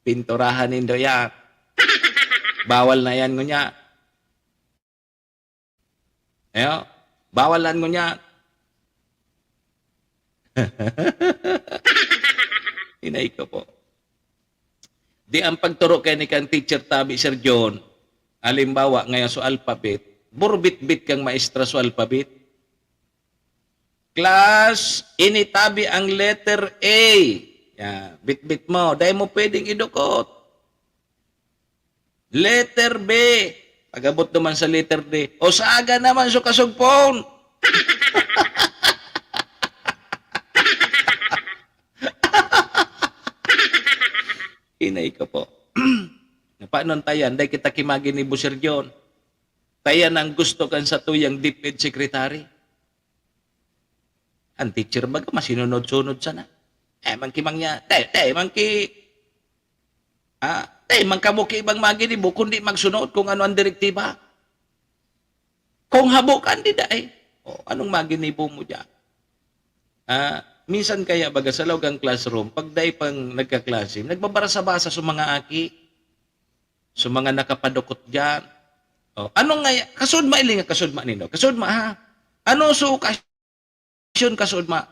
Pinturahan nindo yan. Bawal na yan ngunyan. Ayo, bawal na ngunyan. Inay ko po. Di ang pagturo kay ni kan teacher tabi, Sir John, halimbawa, ngayon so alphabet, burbitbit kang maestra so alphabet. Class, initabi ang letter A. Yan, bitbit mo. Dai mo pwedeng idukot. Letter B. Pag-abot naman sa letter D. O saga naman so kasugpon. Inay ko po. Paano tayan? Dai kita kimaginibo, Sir John. Tayan ang gusto kan satuyang DepEd secretary. Ang teacher baga masinunod-sunod sana. Eh, man ki mangya, te, te, man ki, ah, te, man kamo ki ibang maginibo, kundi magsunod kung ano ang direktiba. Kung habo ka, di dai. O, anong maginibo mo diyan? Ah, minsan kaya baga sa laog kan classroom, pag dai pang nagkaklase, nagbabarasa-basa sa mga aki, sa mga nakapadukot diyan. O, anong nga, kasudma ili nga kasudma nindo? Kasudma, ha? Ano sa okasyon kasudma?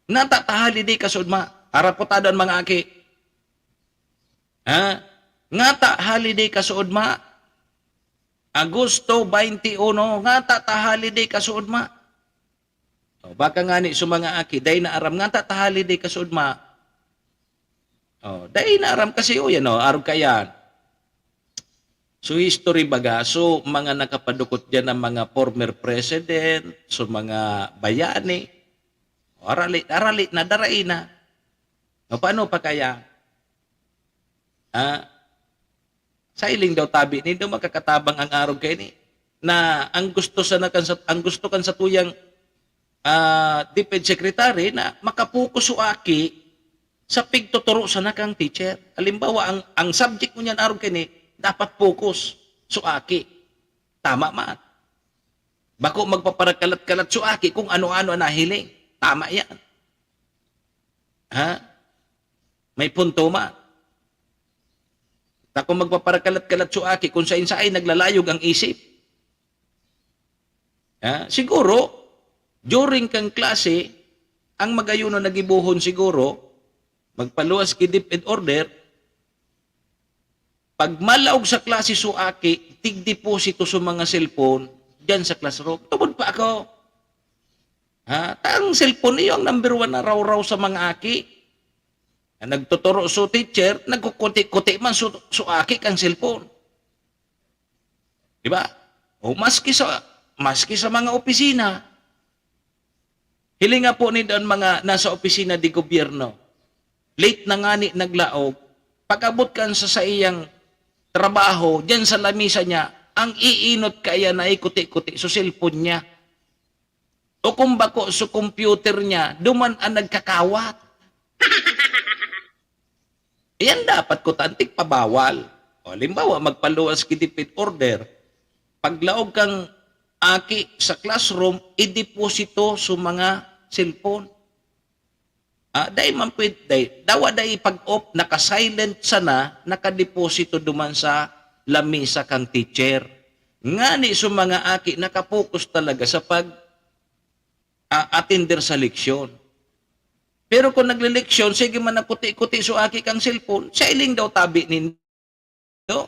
Nata ta holiday kasudma? Arapotado ang mga aki. Ha? Ngata holiday kasudma? Agosto twenty-one, ngata ta holiday kasudma? O, baka ngani sa mga aki, dai na aram, ngata ta holiday kasudma? O, dai na aram kasi, o, yan, o, arog kayan. So, history baga, so, mga nakapadukot diyan ng mga former president, so, mga bayani, o, arali, arali na, darai na. O, paano pa kaya? Ah, sa iling daw tabi nindo, makakatabang ang arog kaini. Na ang gusto sana kan sa, ang gusto kan satuyang, ah, DepEd secretary na makapokus so aki sa pigtuturo sana kang teacher. Halimbawa, ang, ang subject mo niyan arog kaini, dapat focus so aki. Tama man. Bako magpaparakalat-kalat so aki kung ano-ano ang nahiling. Tama yan. Ha? May punto man. Ta kung magpaparakalat-kalat so aki, kung sain-sain naglalayog ang isip. Ha? Siguro, during kang klase, Ang magayon na gibohon siguro, magpaluwas ki DepEd order, pag malaog sa klase so aki, tigdeposito sa mga cellphone diyan sa classroom. Tubod pa ako. Ha? Ta ang cellphone iyo ang number one na rawraw sa mga aki. Ang nagtuturo so teacher, nagkukuti-kuti man so, so aki kan cellphone. Di ba? O maski sa, maski sa mga opisina, hilinga po ni ang mga nasa opisina de gobyerno, late na ngani naglaog, pag-abot kan sa saiyang trabaho, diyan sa lamisa niya, ang iinot kaya na ikuti-kuti so cellphone niya. O kung bako so computer niya, duman ang nagkakawat. Iyan dapat ko tantik pabawal. O, halimbawa, magpaluwas ki DepEd order, paglaog kang aki sa classroom, ideposito sa mga cellphone. Ah, dai man pwede, dai, dawa dai pag-off, naka-silent sana, nakadeposito duman sa lamisa kang teacher. Ngani so mga aki nakapokus talaga sa pag, ah, atender sa leksyon. Pero kung nagleleksyon, sige man nakuti-kuti so aki kang cellphone, siya iling daw tabi nindo.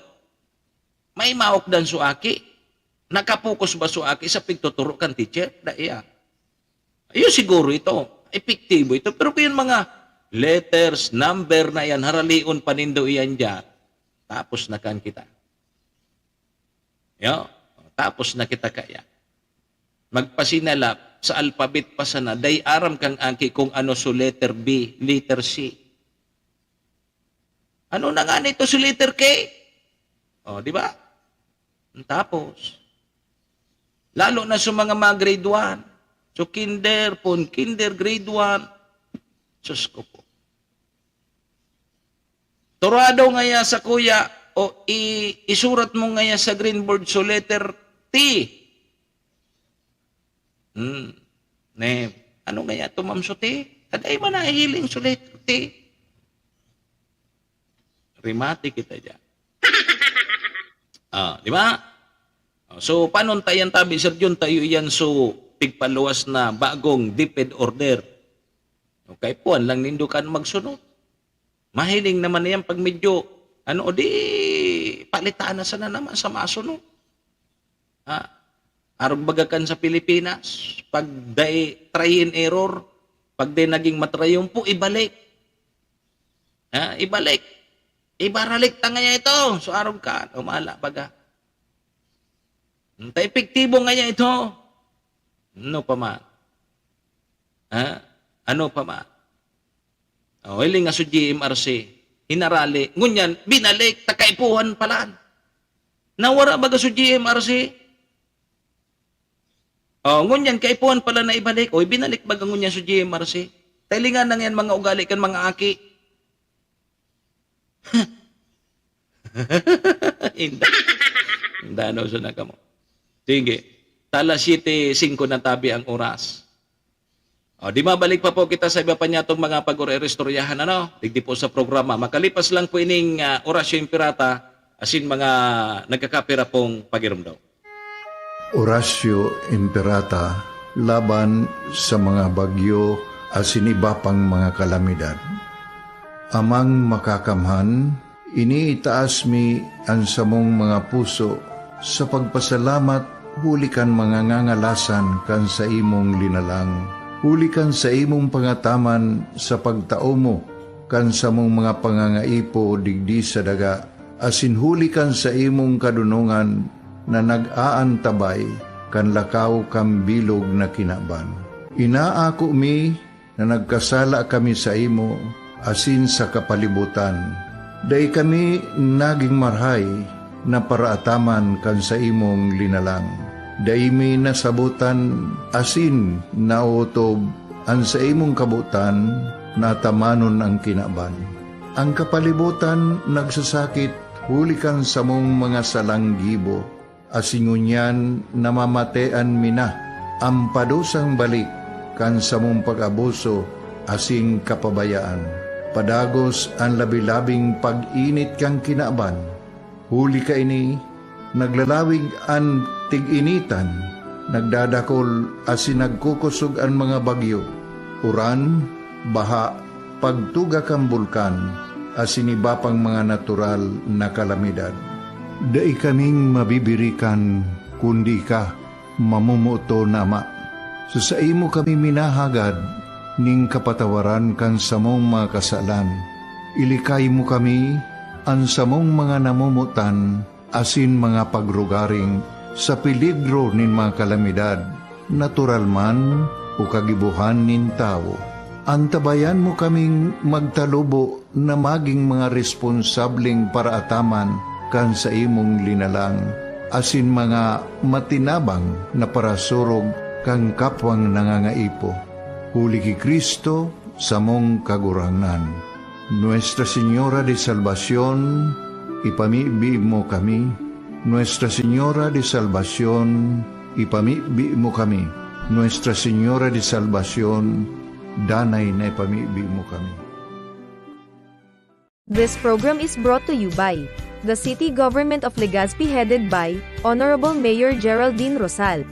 May maokdan so aki. Nakapokus ba so aki sa pigtuturo kan teacher? Dai, ah. Iyo siguro ito. Epektibo ito. Pero kung yung mga letters, number na yan, haralion pa nindo iyan dyan, tapos na kan kita. Yo, tapos na kita kaya. Magpasinalap sa alphabet pa sana, dai aram kang aki kung ano so letter B, letter C. Ano na nga nito si letter K? O, di ba? Tapos, lalo na sa mga, mga grade one. So, kinder, pon kinder, grade one. Sus ko po. Turado ngaya sa kuya, o i, isurat mo ngaya sa green board, so letter T. Hmm. Ne, ano ngaya to, ma'am, so T? Taday man nahihiling so letter T. Rimati kita dyan. Ah, di ba? Oh, so, paano tayan tabi, Sir Jun? Tayo iyan so pigpaluwas na bagong DepEd order. Okay, puwan lang nindo kan magsunod. Mahiling naman na yan pag medyo, ano, o di, palitan na sana naman sa masunod. Ha? Arog baga kan sa Pilipinas, pag dai try and error, pag dai naging matrayumpo, ibalik. Ha? Ibalik. Ibaralik ta ngaya ito. So, arog ka, umala baga. Hmm, ta epektibo ngaya ito. Ano pa man? Ha? Ano pa man? Oh, hiling nga sa G M R C, hinarali. Ngunyan, binalik, ta kaipuhan palan. Nawara baga sa G M R C? Oh, ngunyan, kaipuhan pala na ibalik. Oy, binalik baga ngunyan sa G M R C? Ta hilinga na ngayan mga ugali kan mga aki. Inda. Inda, ano, so na kamo. Sige. Tala siyete singko na tabi ang oras. O, di mabalik pa po kita sa iba pa niyatong mga pag-uri-istoryahan, ano? Digdi po sa programa. Makalipas lang po ining, ah, Orasyo Imperata, asin mga nagkakapira pong pagirumdaw. Orasyo Imperata laban sa mga bagyo asin iba pang mga kalamidad. Amang Makakamhan, iniitaas mi an samong mga puso sa pagpasalamat huli kan mga ngangalasan kan saimong linalang, huli kan saimong pangataman sa pagtao mo kan samong mga pangangaipo digdi sa daga, asin huli kan saimong kadonongan na nag-aantabay kan lakaw kan bilog na kinaban. Inaako mi na nagkasala kami saimo asin sa kapalibotan. Dai kami nagin marahay na paraataman kan saimong linalang. Dai mi nasabotan asin naotob an saimong kabotan na atamanon an kinaban. An kapalibotan nagsasakit huli kan samong mga salang gibo, asin ngunyan namamatean mi na an padusang balik kan samong pag-abuso asin kapabayaan. Padagos an labi-labing pag-init kan kinaban. Huli kaini, naglalawig an tig-initan, nagdadakol asin nagkukosog an mga bagyo. Uran, baha, pagtuga kan bulkan, asin iba pang mga natural na kalamidad. Dai kaming mabibirikan kundi ika, mamomoton na Ama. Sa saimo kami minahagad ning kapatawaran kan samong mga kasalan. Ilikay mo kami, an samong mga namomotan, asin mga pagrugaring sa peligro nin mga kalamidad, natural man o kagibohan nin tawo. Antabayan mo kaming magtalubo na magin mga responsableng paraataman kan saimong linalang, asin mga matinabang na parasurog kan kapwang nangangaipo. Huli ki Cristo, samong Kagurangnan. Nuestra Señora de Salvacion, ipamibi mo kami. Nuestra Señora de Salvacion, ipamibi mo kami. Nuestra Señora de Salvacion, danay na ipamibi mo kami. This program is brought to you by the City Government of Legazpi, headed by Honorable Mayor Geraldine Rosal,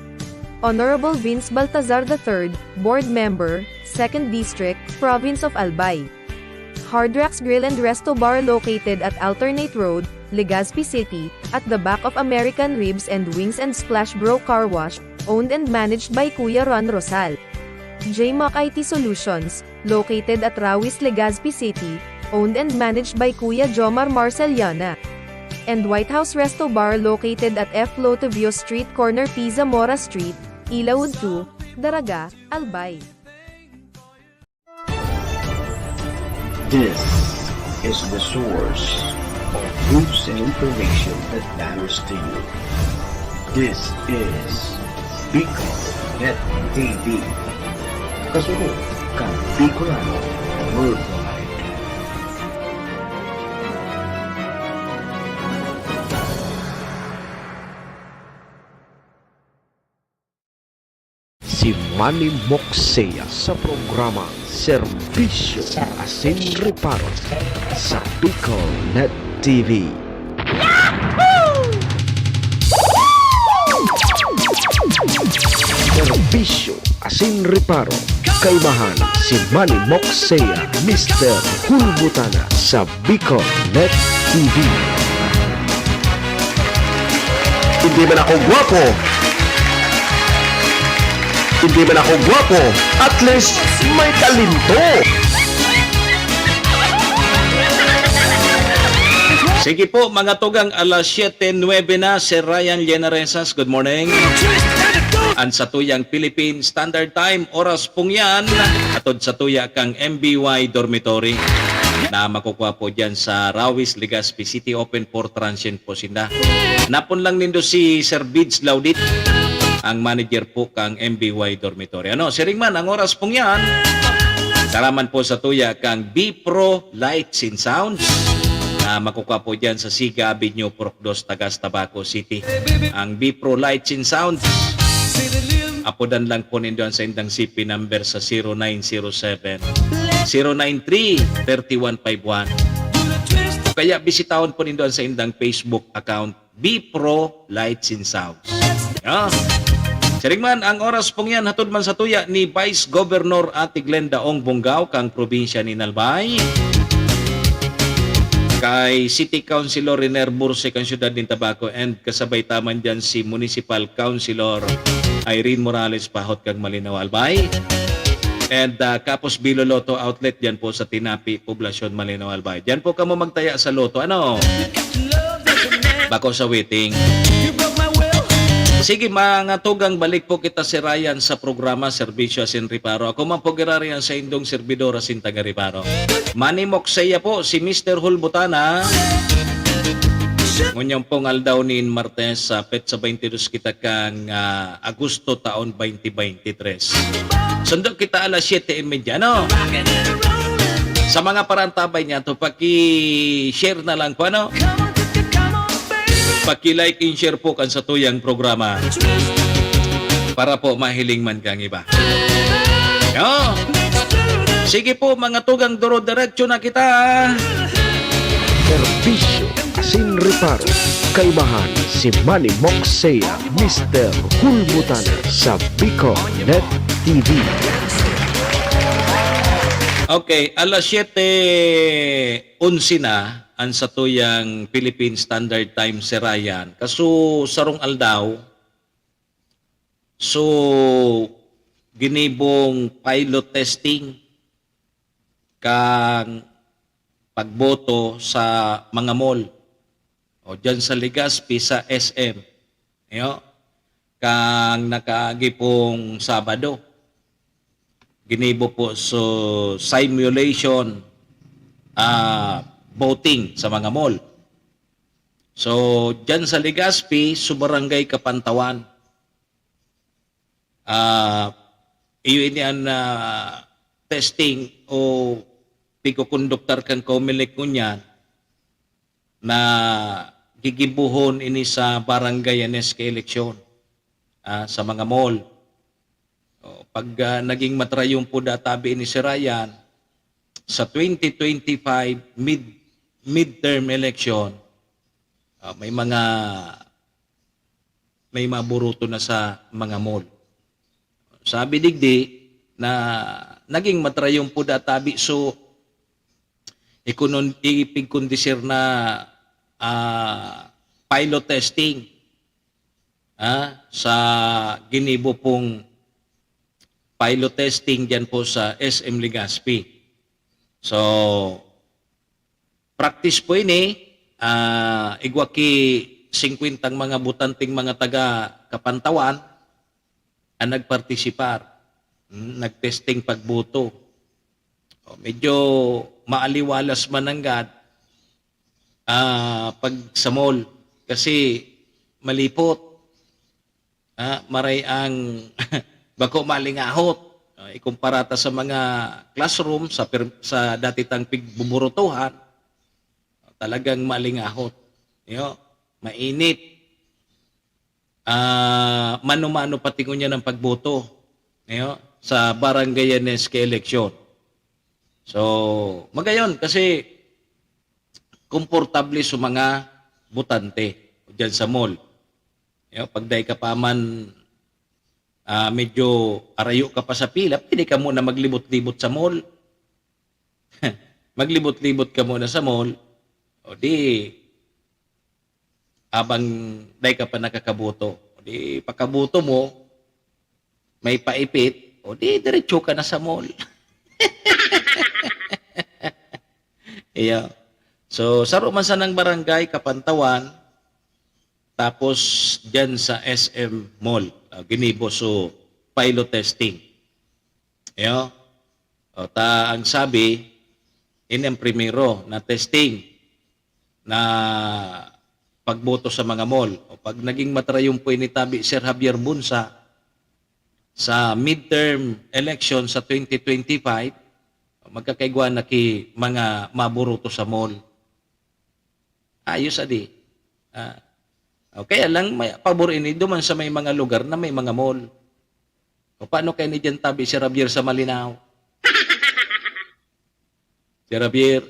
Honorable Vince Baltazar the third, Board Member, Second District, Province of Albay. Hard Rocks Grill and Resto Bar, located at Alternate Road, Legazpi City, at the back of American Ribs and Wings and Splash Bro Car Wash, owned and managed by Kuya Ron Rosal. J Mac I T Solutions, located at Rawis, Legazpi City, owned and managed by Kuya Jomar Marceliana. And White House Resto Bar, located at F Lotovio Street, corner P Zamora Street, Ilaud two, Daraga, Albay. This is the source of news and information that matters to you. This is Bicol Net T V. Kasunod kan Bicolano Worldwide. Si Manny Moksea sa programa Serbisyo asin Reparo sa Bicol Net T V. Serbisyo asin Reparo, kaibahan si Manny Moksea, Mister Hulbutana sa Bicol Net T V. Hindi man ako gwapo. Hindi man ako gwapo. At least, may talento. Sige po, mga tugang, alas siyete nuebe na, Sir Ryan Llenaresas, good morning. An satuyang Philippine Standard Time, oras pong yan, hatod satuya kang M B Y Dormitory na makukua po dyan sa Rawis, Legazpi City. Open for transient po sinda. Napon lang nindo si Sir Bids Laudit, ang manager po kang M B Y Dormitory. Ano, siring man, ang oras pong yan, taraman po satuya kang B Pro Lights and Sounds na makukua po dyan sa Siga Avenue, Purok Dos, Tagas, Tabaco City. Ang B Pro Lights and Sounds, apodan lang po nindo ang saindang C P number sa zero nine zero seven, zero nine three, thirty one five one. O kaya bisitahon po nindo ang saindang Facebook account, B Pro Lights and Sounds. Ah. Siring man, ang oras pong yan, hatod man satuya ni Vice Governor Ate Glenda Ong Bongao, kang probinsya ni Albay. Kay City Councilor Riner Burse, kang siyudad nin Tabaco, and kasabay ta man dyan si Municipal Councilor Irene Morales, pahot kang Malinao, Albay. And, ah, Kapos Bilo Lotto Outlet, dyan po sa Tinapi, Poblacion, Malinao, Albay. Dyan po kamo magtaya sa lotto. Ano? Bako sa waiting. Sige, mga tugang, balik po kita si Ryan sa programa Serbisyo asin Reparo. Ako man po giraray an saindong serbidor asin taga-reparo. Manny Moksea po, si Mister Hulbutana. Ngunyan pong aldaw nin Martes, sa petsa twenty-two kita kang, ah, Agosto taon twenty twenty-three. Sundo kita alas siyete y media, ano? Sa mga parantabay niya to, paki-share na lang po, ano? Paki-like and share po kan satuyang programa. Para po mahiling man kang iba. Yo! Sige po, mga tugang, duro-diretso na kita. Serbisyo asin reparo. Kaibahan si Manny Moksea, Mister Hulbutana sa Bicol Net T V. Okay, alas siyete onse na an satuyang Philippine Standard Time, Sir Ryan. Kaso sarong aldaw, so, ginibong pilot testing kan pagboto sa mga mall. O, dyan sa Legazpi, sa S M. Yo, kang nakaagi pong Sabado, ginibo po so simulation, ah, voting sa mga mall. So, dyan sa Legazpi, so barangay Kapantawan. Ah, iyo ini an, ah, testing o pigkukonduktar kan Comelec ngunyan na gigibohon ini sa barangay anes ka eleksyon, ah, sa mga mall. O, pag, ah, naging matrayumpo databi ini si Ryan, sa twenty twenty-five mid-, midterm election, ah, may mga, may maburuto na sa mga mall. Sabi digdi na naging matrayumpo databi so ikunon-, ipigkondisir na, ah, pilot testing, ah, sa ginibo pong pilot testing diyan po sa S M Legazpi. So, practice po ini, ah, igwa ki singkwentang mga botanteng mga taga Kapantawan ang nagpartisipar, hmm, nagtesting pagboto. O, medyo maaliwalas man nanggad, ah, pag sa mall kasi malipot, ah, maray ang bako malingahot. Ah, ikumpara ta sa mga classroom sa per-, sa dati tang pigbuburutuhan, talagang malingahot. Yo, mainit. Ah, mano-mano pati ngunyan ang pagboto, yo, sa barangay anes ka eleksyon. So, magayon kasi komportable sa mga botante diyan sa mall. Yo, pag dai ka pa man, ah, medyo arayo ka pa sa pila, pwede ka muna maglibot-libot sa mall. Maglibot-libot ka muna sa mall, o di, abang dai ka pa nakakaboto, o di pakaboto mo, may paipit, o di diretso ka na sa mall. Iya. So, saro man sanang barangay, Kapantawan, tapos diyan sa S M Mall, ah, ginibo so pilot testing. Iyo. O, ta ang sabi, ini ang primero na testing na pagboto sa mga mall. O, pag naging matrayumpo ini tabi Sir Javier Bunsa sa midterm election sa twenty twenty-five, magkakaigwa na ki mga maburuto sa mall. Ayos, adi. Ah, o, kaya lang, may pabor ini duman sa may mga lugar na may mga mall. O, paano kaya ni diyan tabi si Javier sa Malinao? Si Javier,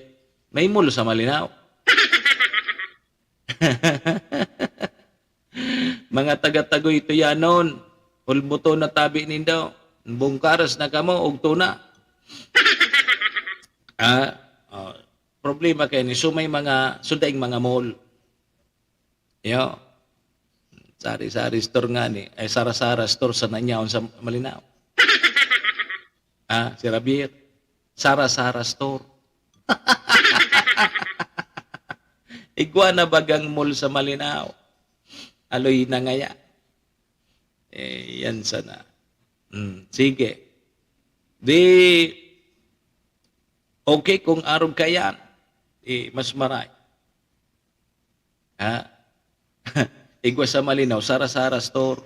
may mall sa Malinao. Mga taga-Tagoy Tuyanon, ulbuto na tabi nindo. Bungkaras na kamo, ugto na. Ah, o, problema kaya ni, so may mga, so daing mga mall. Yo. Sari-sari store nga ni, ay, sara-sara store sa nanyaon sa Malinao. Ah, si Javier, sara-sara store. Igwa na bagang mall sa Malinao. Aloy na ngaya. Eh, yan sana. Hmm, sige. Di, okay kung arog ka yan. Eh, mas maray. Ha? Igwa sa Malinao, sara-sara store.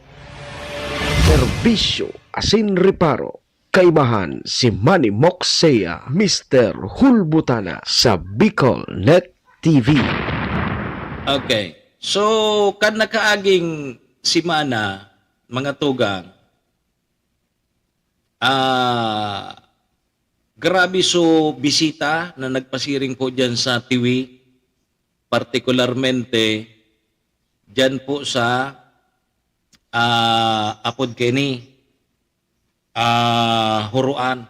Serbisyo asin reparo. Kaibahan si Manny Moksea, Mister Hulbutana sa Bicol Net T V. Okay. So, kan nakaaging semana, mga tugang, ah, grabe so bisita na nagpasiring po dyan sa Tiwi, partikularmente dyan po sa, ah, apod kini, ah, Huruan.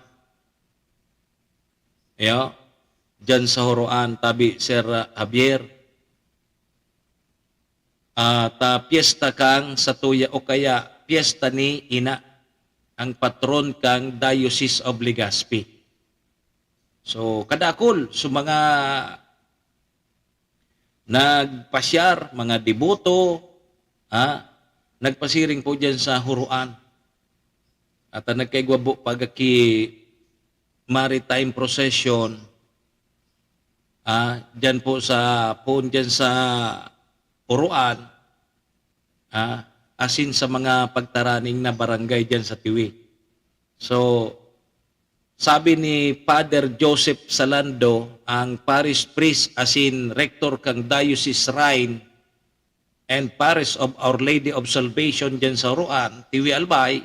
Iyo, diyan sa Huroan, tabi, Sir Javier. Ah, ta piyesta kan satuya o kaya piyesta ni Ina, ang patron kan Diocese of Legazpi. So, kadakul sa mga nagpasyar, mga deboto, ha, nagpasiring po diyan sa Huroan. At ang nagkaigwa po pag ki maritime procession, ah, diyan po sa, poon diyan sa Huroan, ah, asin sa mga pagtaraning na barangay diyan sa Tiwi. So, sabi ni Father Joseph Salando, ang parish priest asin rector kan Diocese Shrine and Parish of Our Lady of Salvation diyan sa Huroan, Tiwi, Albay,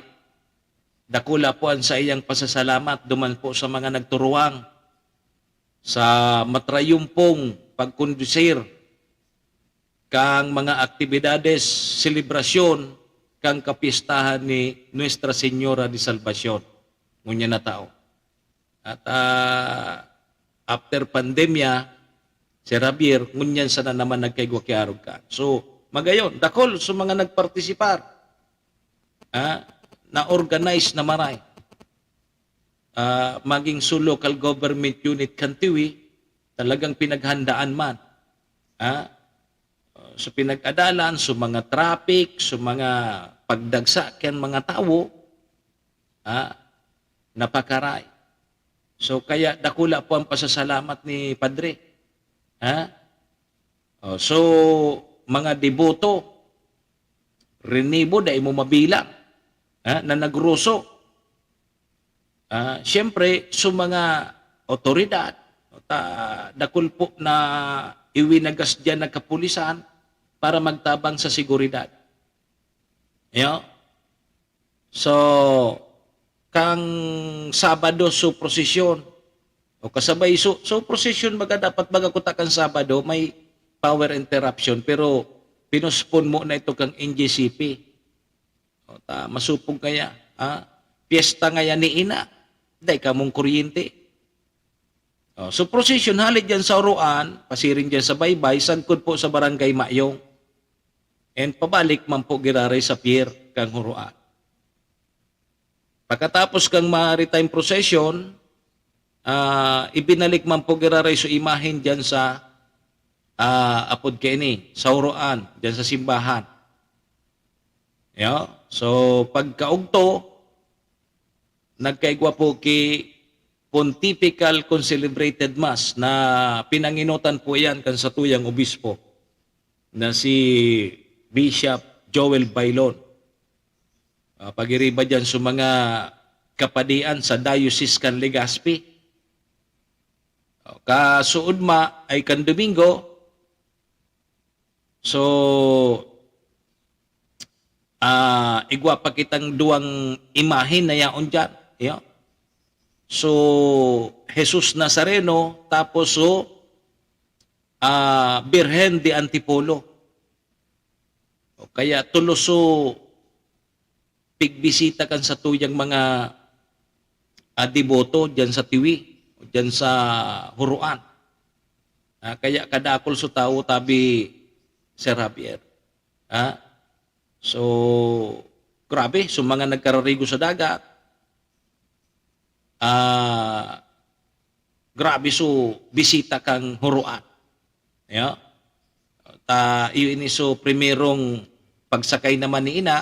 dakula po ang saiyang pasasalamat duman po sa mga nagturuwang sa matrayumpong pagkondusir kan mga aktibidades, selebrasyon kan kapyestahan ni Nuestra Señora de Salvacion, ngunyan na taon. At, ah, after pandemya, Sir Javier, ngunyan sana naman nagkaigwa ki arog kan. So, magayon, dakul sa mga nagpartisipar, ah, na-organize na maray. Ah, maging sa local government unit kan Tiwi, talagang pinaghandaan man. Ah, sa pinag-adalan, sa mga traffic, sa mga pagdagsa kan mga tawo, ah, napakaray. So, kaya dakula po ang pasasalamat ni Padre. Ha? Oh, so, mga deboto, rinibo, dai mo mabilang, ha, na nagruso. Ah, siyempre, sa mga otoridad, ta, dakul po na iwinagas diyan na kapulisan para magtabang sa seguridad. Yo? So, kang Sabado, so prosesyon, o kasabay, so, so prosesyon, baga dapat, baga kuta kan Sabado, may power interruption, pero pinospon mo na ito kang N G C P. O, ta, masupog kaya, ha? Piyesta ngayan ni Ina, dai kamong kuryente. O, so prosesyon, hali diyan sa Huroan, pasiring diyan sa Baybay, sagkod po sa Barangay Mayong. And pabalik man po giraray sa pier kang Huroan. Pagkatapos kang maritime procession, ah, ibinalik man po giraray so imahen diyan sa, ah, apod kaini, sa Huroan, diyan sa simbahan. Yo? So, pagkaugto, nagkaigwa po ki Pontifical Concelebrated Mass na pinangenotan po iyan kan satuyang obispo na si Bishop Joel Bailon. Ah, pagiriba diyan sa mga kapadian sa Diocese kan Legazpi. O, kasuodma ay kan Domingo. So, ah, igwa pa kitang duwang imahen na yaon diyan, yo. So, Jesus Nazareno, tapos so, ah, Birhen de Antipolo. O kaya tulo so pigbisita kan satuyang mga, ah, deboto diyan sa Tiwi, o diyan sa Huroan. Ah, kaya kadakul so tawo, tabi, Sir Javier. Ah, so, grabe, so mga nagkararigo sa dagat, ah, grabe so bisita kang Huroan. Yo? Ta, iyo ini so primerong pagsakay naman ni Ina,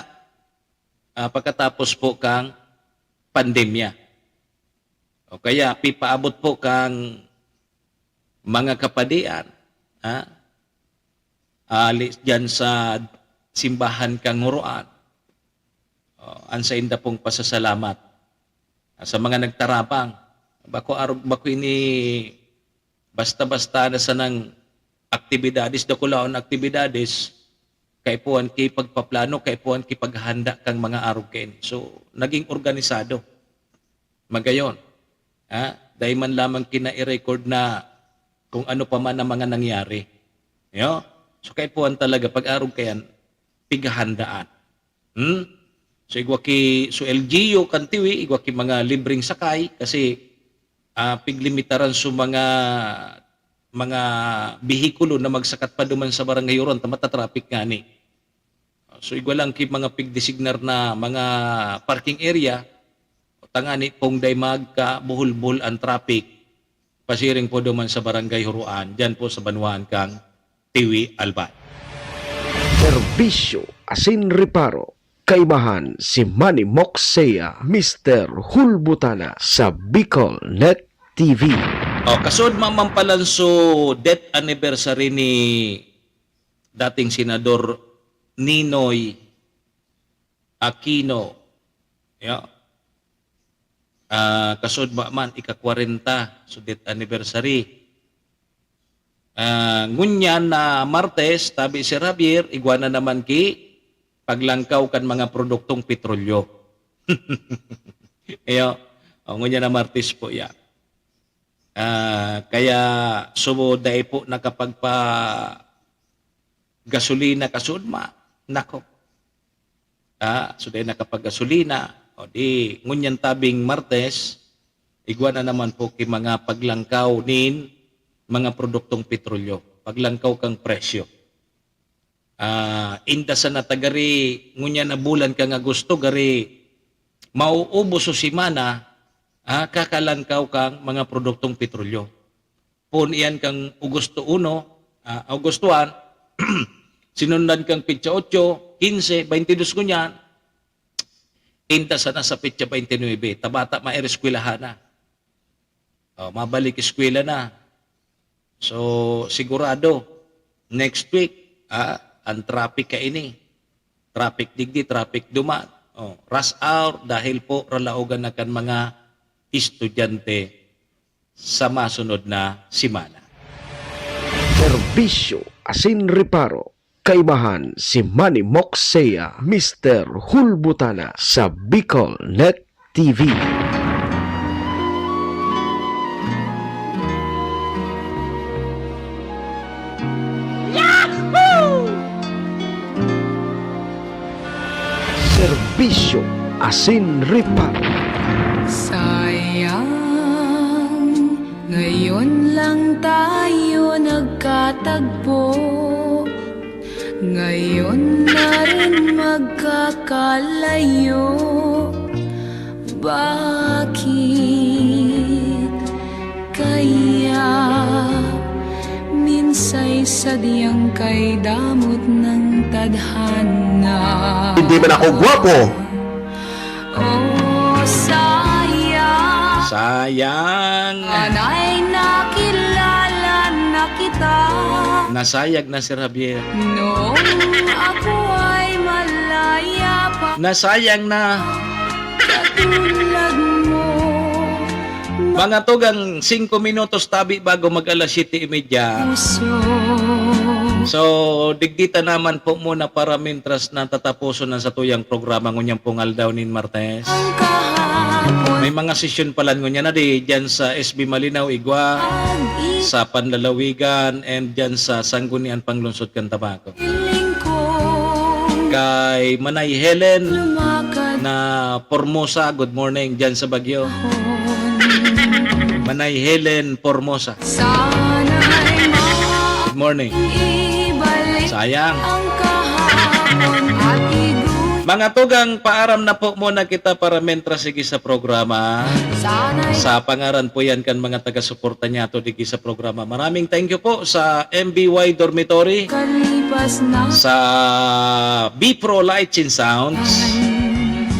ah, pagkatapos po kang pandemya. O kaya pipaabot po kang mga kapadian, ha? Ali diyan sa simbahan kang Huroan. O, ang sainda pong pasasalamat. Ah, sa mga nagtarabang, bako arog, bako ini basta-basta na sanang aktibidades, dakulaon na aktibidades, kaipuhan ki pagpaplano, kaipuhan ki paghanda kang mga arog kaini. So, naging organisado. Magayon, ha? Dai man lamang ki nai-record na kung ano pa man ang mga nangyari. Yo? So, kaipuhan talaga, pag-arog kayan, pighahandaan. Hmm? So, igwa ki, so, L G U kan Tiwi, igwa ki mga libreng sakay, kasi, ah, piglimitaran so mga, mga behikulo na magsakat pa duman sa Barangay Huruan ta mata-traffic ngani. So, igwa lang ki mga pigdesignar na mga parking area, tangani pong dai magkabuhol-buhol an traffic, pasiring po duman sa Barangay Huruan, diyan po sa banwaan kang Tiwi, Albay. Serbisyo asin reparo, kaibahan si Manny Moksea, Mister Hulbutana sa Bicol Net T V. O, kasod man palan so death anniversary ni dating Senador Ninoy Aquino. Ya. Ah, kasod ba man, ika-kwarenta, so death anniversary. Ah, ngunyan na Martes, tabi si Javier, igwa na naman ki paglangkaw kan mga produktong petrolyo. Iyo, o, ngunyan na Martes po ya. Ah, kaya sumo dai po nakapagpa-gasolina kasud ma-, nako. Ah, so dai nakapaggasolina. O di, ngunyan tabing Martes, igwa na naman po ki mga paglangkaw nin mga produktong petrolyo. Paglangkaw kang presyo. Ah, inda sana ta gari, ngunyan na bulan kang Agosto, gari mauubos so semana, ah, kakalangkaw kang mga produktong petrolyo. Poon iyan kang Agosto uno, ah, Agosto one, sinundan kang petsa otso, kinse, baynte dos ngunyan, inda sana sa petsa baynte nuebe, ta bata maereskwelahan na. O, mabalik eskwela na. So, sigurado, next week, ah, ang traffic kaini. Traffic digdi, traffic duman. O, rush hour dahil po ralaogan na kan mga estudyante sa masunod na semana. Serbisyo asin reparo, kaibahan si Manny Moksea, Mister Hulbutana sa Bicol Net T V. Serbisyo asin reparo. Sayang, ngayon lang tayo nagkatagpo. Ngayon na rin magkakalayo. Bakit kaya minsay sadyang kay damot ng tadhana? Hindi man ako gwapo. Oh, sayang. Sayang. Sana'y nakilala na kita. Nasayag na si Javier. Noong ako ay malaya pa. Nasayang na. Katulad mo. Mga tugang singko minutos tabi bago mag alas siyete y media. Puso. So, digdi ta naman po muna para mintras na tataposon ang satuyang programa ngunyan pong aldaw nin Martes. Ang kahapon. May mga sesyon pala ngunyan na di, dyan sa S B Malinaw, Igwa, Pag-ibig. Sa Panlalawigan, and dyan sa Sangguniang Panglungsod kan Tabaco. Kay Manay Helen na Formosa, good morning dyan sa Baguio. Manay Helen Formosa. Good morning. Sayang. Mga tugang, paaram na po muna kita para mentras sige sa programa. Sa pangaran po yan kan mga taga-suporta niyato digi sa programa. Maraming thank you po sa M B Y Dormitory, sa B Pro Lights and Sounds.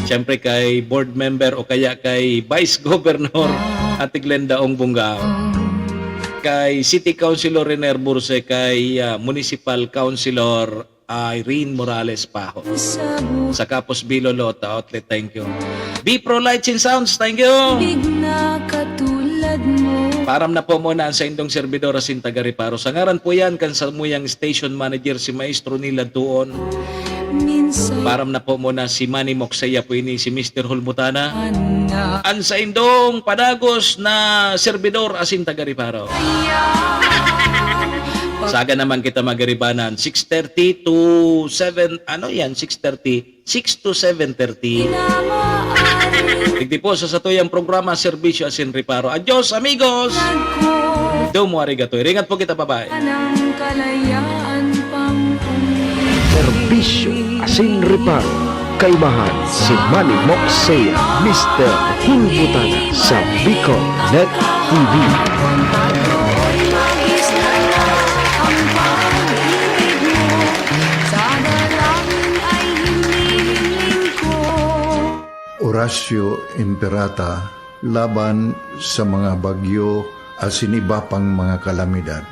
Siyempre kay board member o kaya kay Vice Governor Ate Glenda Ong Bungao. Kay City Councilor Rene Arburse, kay, ah, Municipal Councilor Irene Morales Paho. Sa Kapos Bilo Lota Outlet, thank you. B Pro Lights and Sounds, thank you. Paaram na po muna ang saindong servidor asin taga-reparo. Sa ngaran po yan kan samuyang station manager, si Maestro Nilad Tuon. Paaram na po muna si Manny Moksaya po ini, si Mister Hulbutana. Ang saindong padagos na servidor asin taga-reparo. Saga naman kita magaribanan, six thirty to seven, ano yan, six thirty, six to seven thirty. Digdi po sa satuyang programa, Serbisyo Asin Reparo. Adios, amigos! Domo arigato. Iringat po kita, bye-bye. Serbisyo Asin Reparo. Kaibahan si Manny Moxea, Mister Hulbutana sa Bicol Net T V. Orasyo Imperata laban sa mga bagyo asin iba pang mga kalamidad.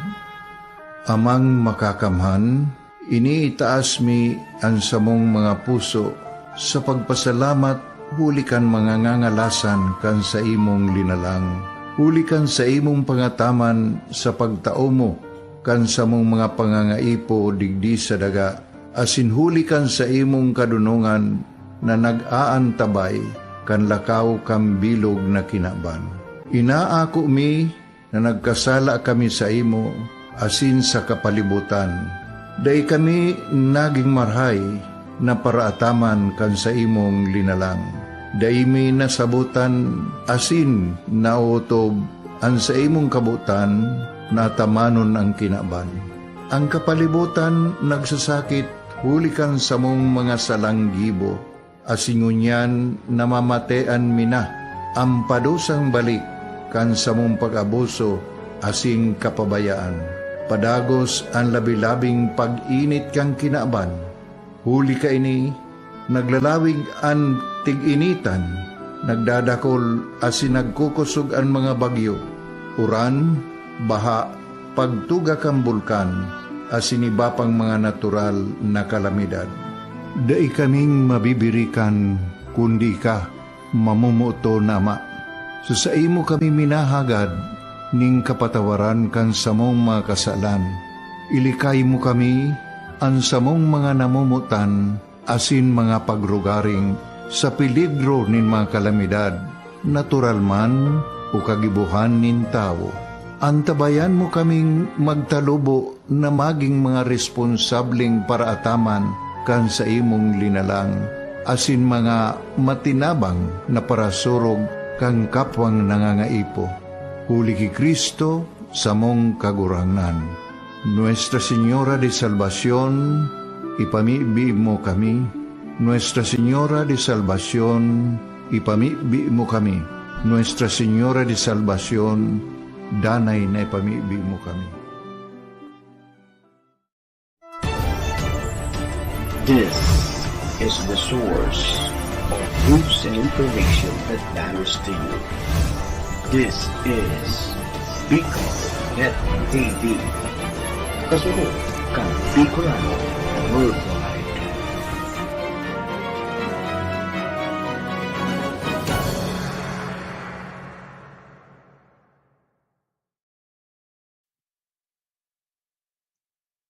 Amang Makakamhan, iniitaas mi an samong mga puso sa pagpasalamat huli kan mga ngangalasan kan saimong linalang, huli kan saimong pangataman sa pagtao mo kan samong mga pangangaipo digdi sa daga, asin huli kan saimong kadonongan na nag-aantabay kan lakaw kan bilog na kinaban. Inaako mi na nagkasala kami saimo asin sa kapalibotan. Dai kami nagin marahay na paraataman kan saimong linalang. Dai mi nasabotan asin naotob an saimong kabotan na atamanon an kinaban. An kapalibotan nagsasakit huli kan samong mga salang gibo, asin ngunyan namamatean mi na an padusang balik kan samong pag-abuso asin kapabayaan. Padagos an labi-labing pag-init kan kinaban. Huli kaini, naglalawig an tig-initan, nagdadakol asin nagkukosog an mga bagyo, uran, baha, pagtuga kan bulkan, asin iba pang mga natural na kalamidad. Dai kaming mabibirikan, kundi ika, mamomoton na Ama. Sa saimo kami minahagad nin kapatawaran kan samong mga kasalan. Ilikay mo kami, an samong mga namomotan, asin mga pagrugaring sa peligro nin mga kalamidad, natural man o kagibohan nin tawo. Antabayan mo kaming magtalubo na magin mga responsableng paraataman kan saimong linalang, asin mga matinabang na parasurog kan kapwang nangangaipo. Huli ki Cristo, samong Kagurangnan. Nuestra Señora de Salvacion, ipamibi mo kami. Nuestra Señora de Salvacion, ipamibi mo kami. Nuestra Señora de Salvacion, danay na ipamibi mo kami. This is the source of news and information that matters to you. This is Bicol Net T V. Kasunod kan Bicolano Worldwide.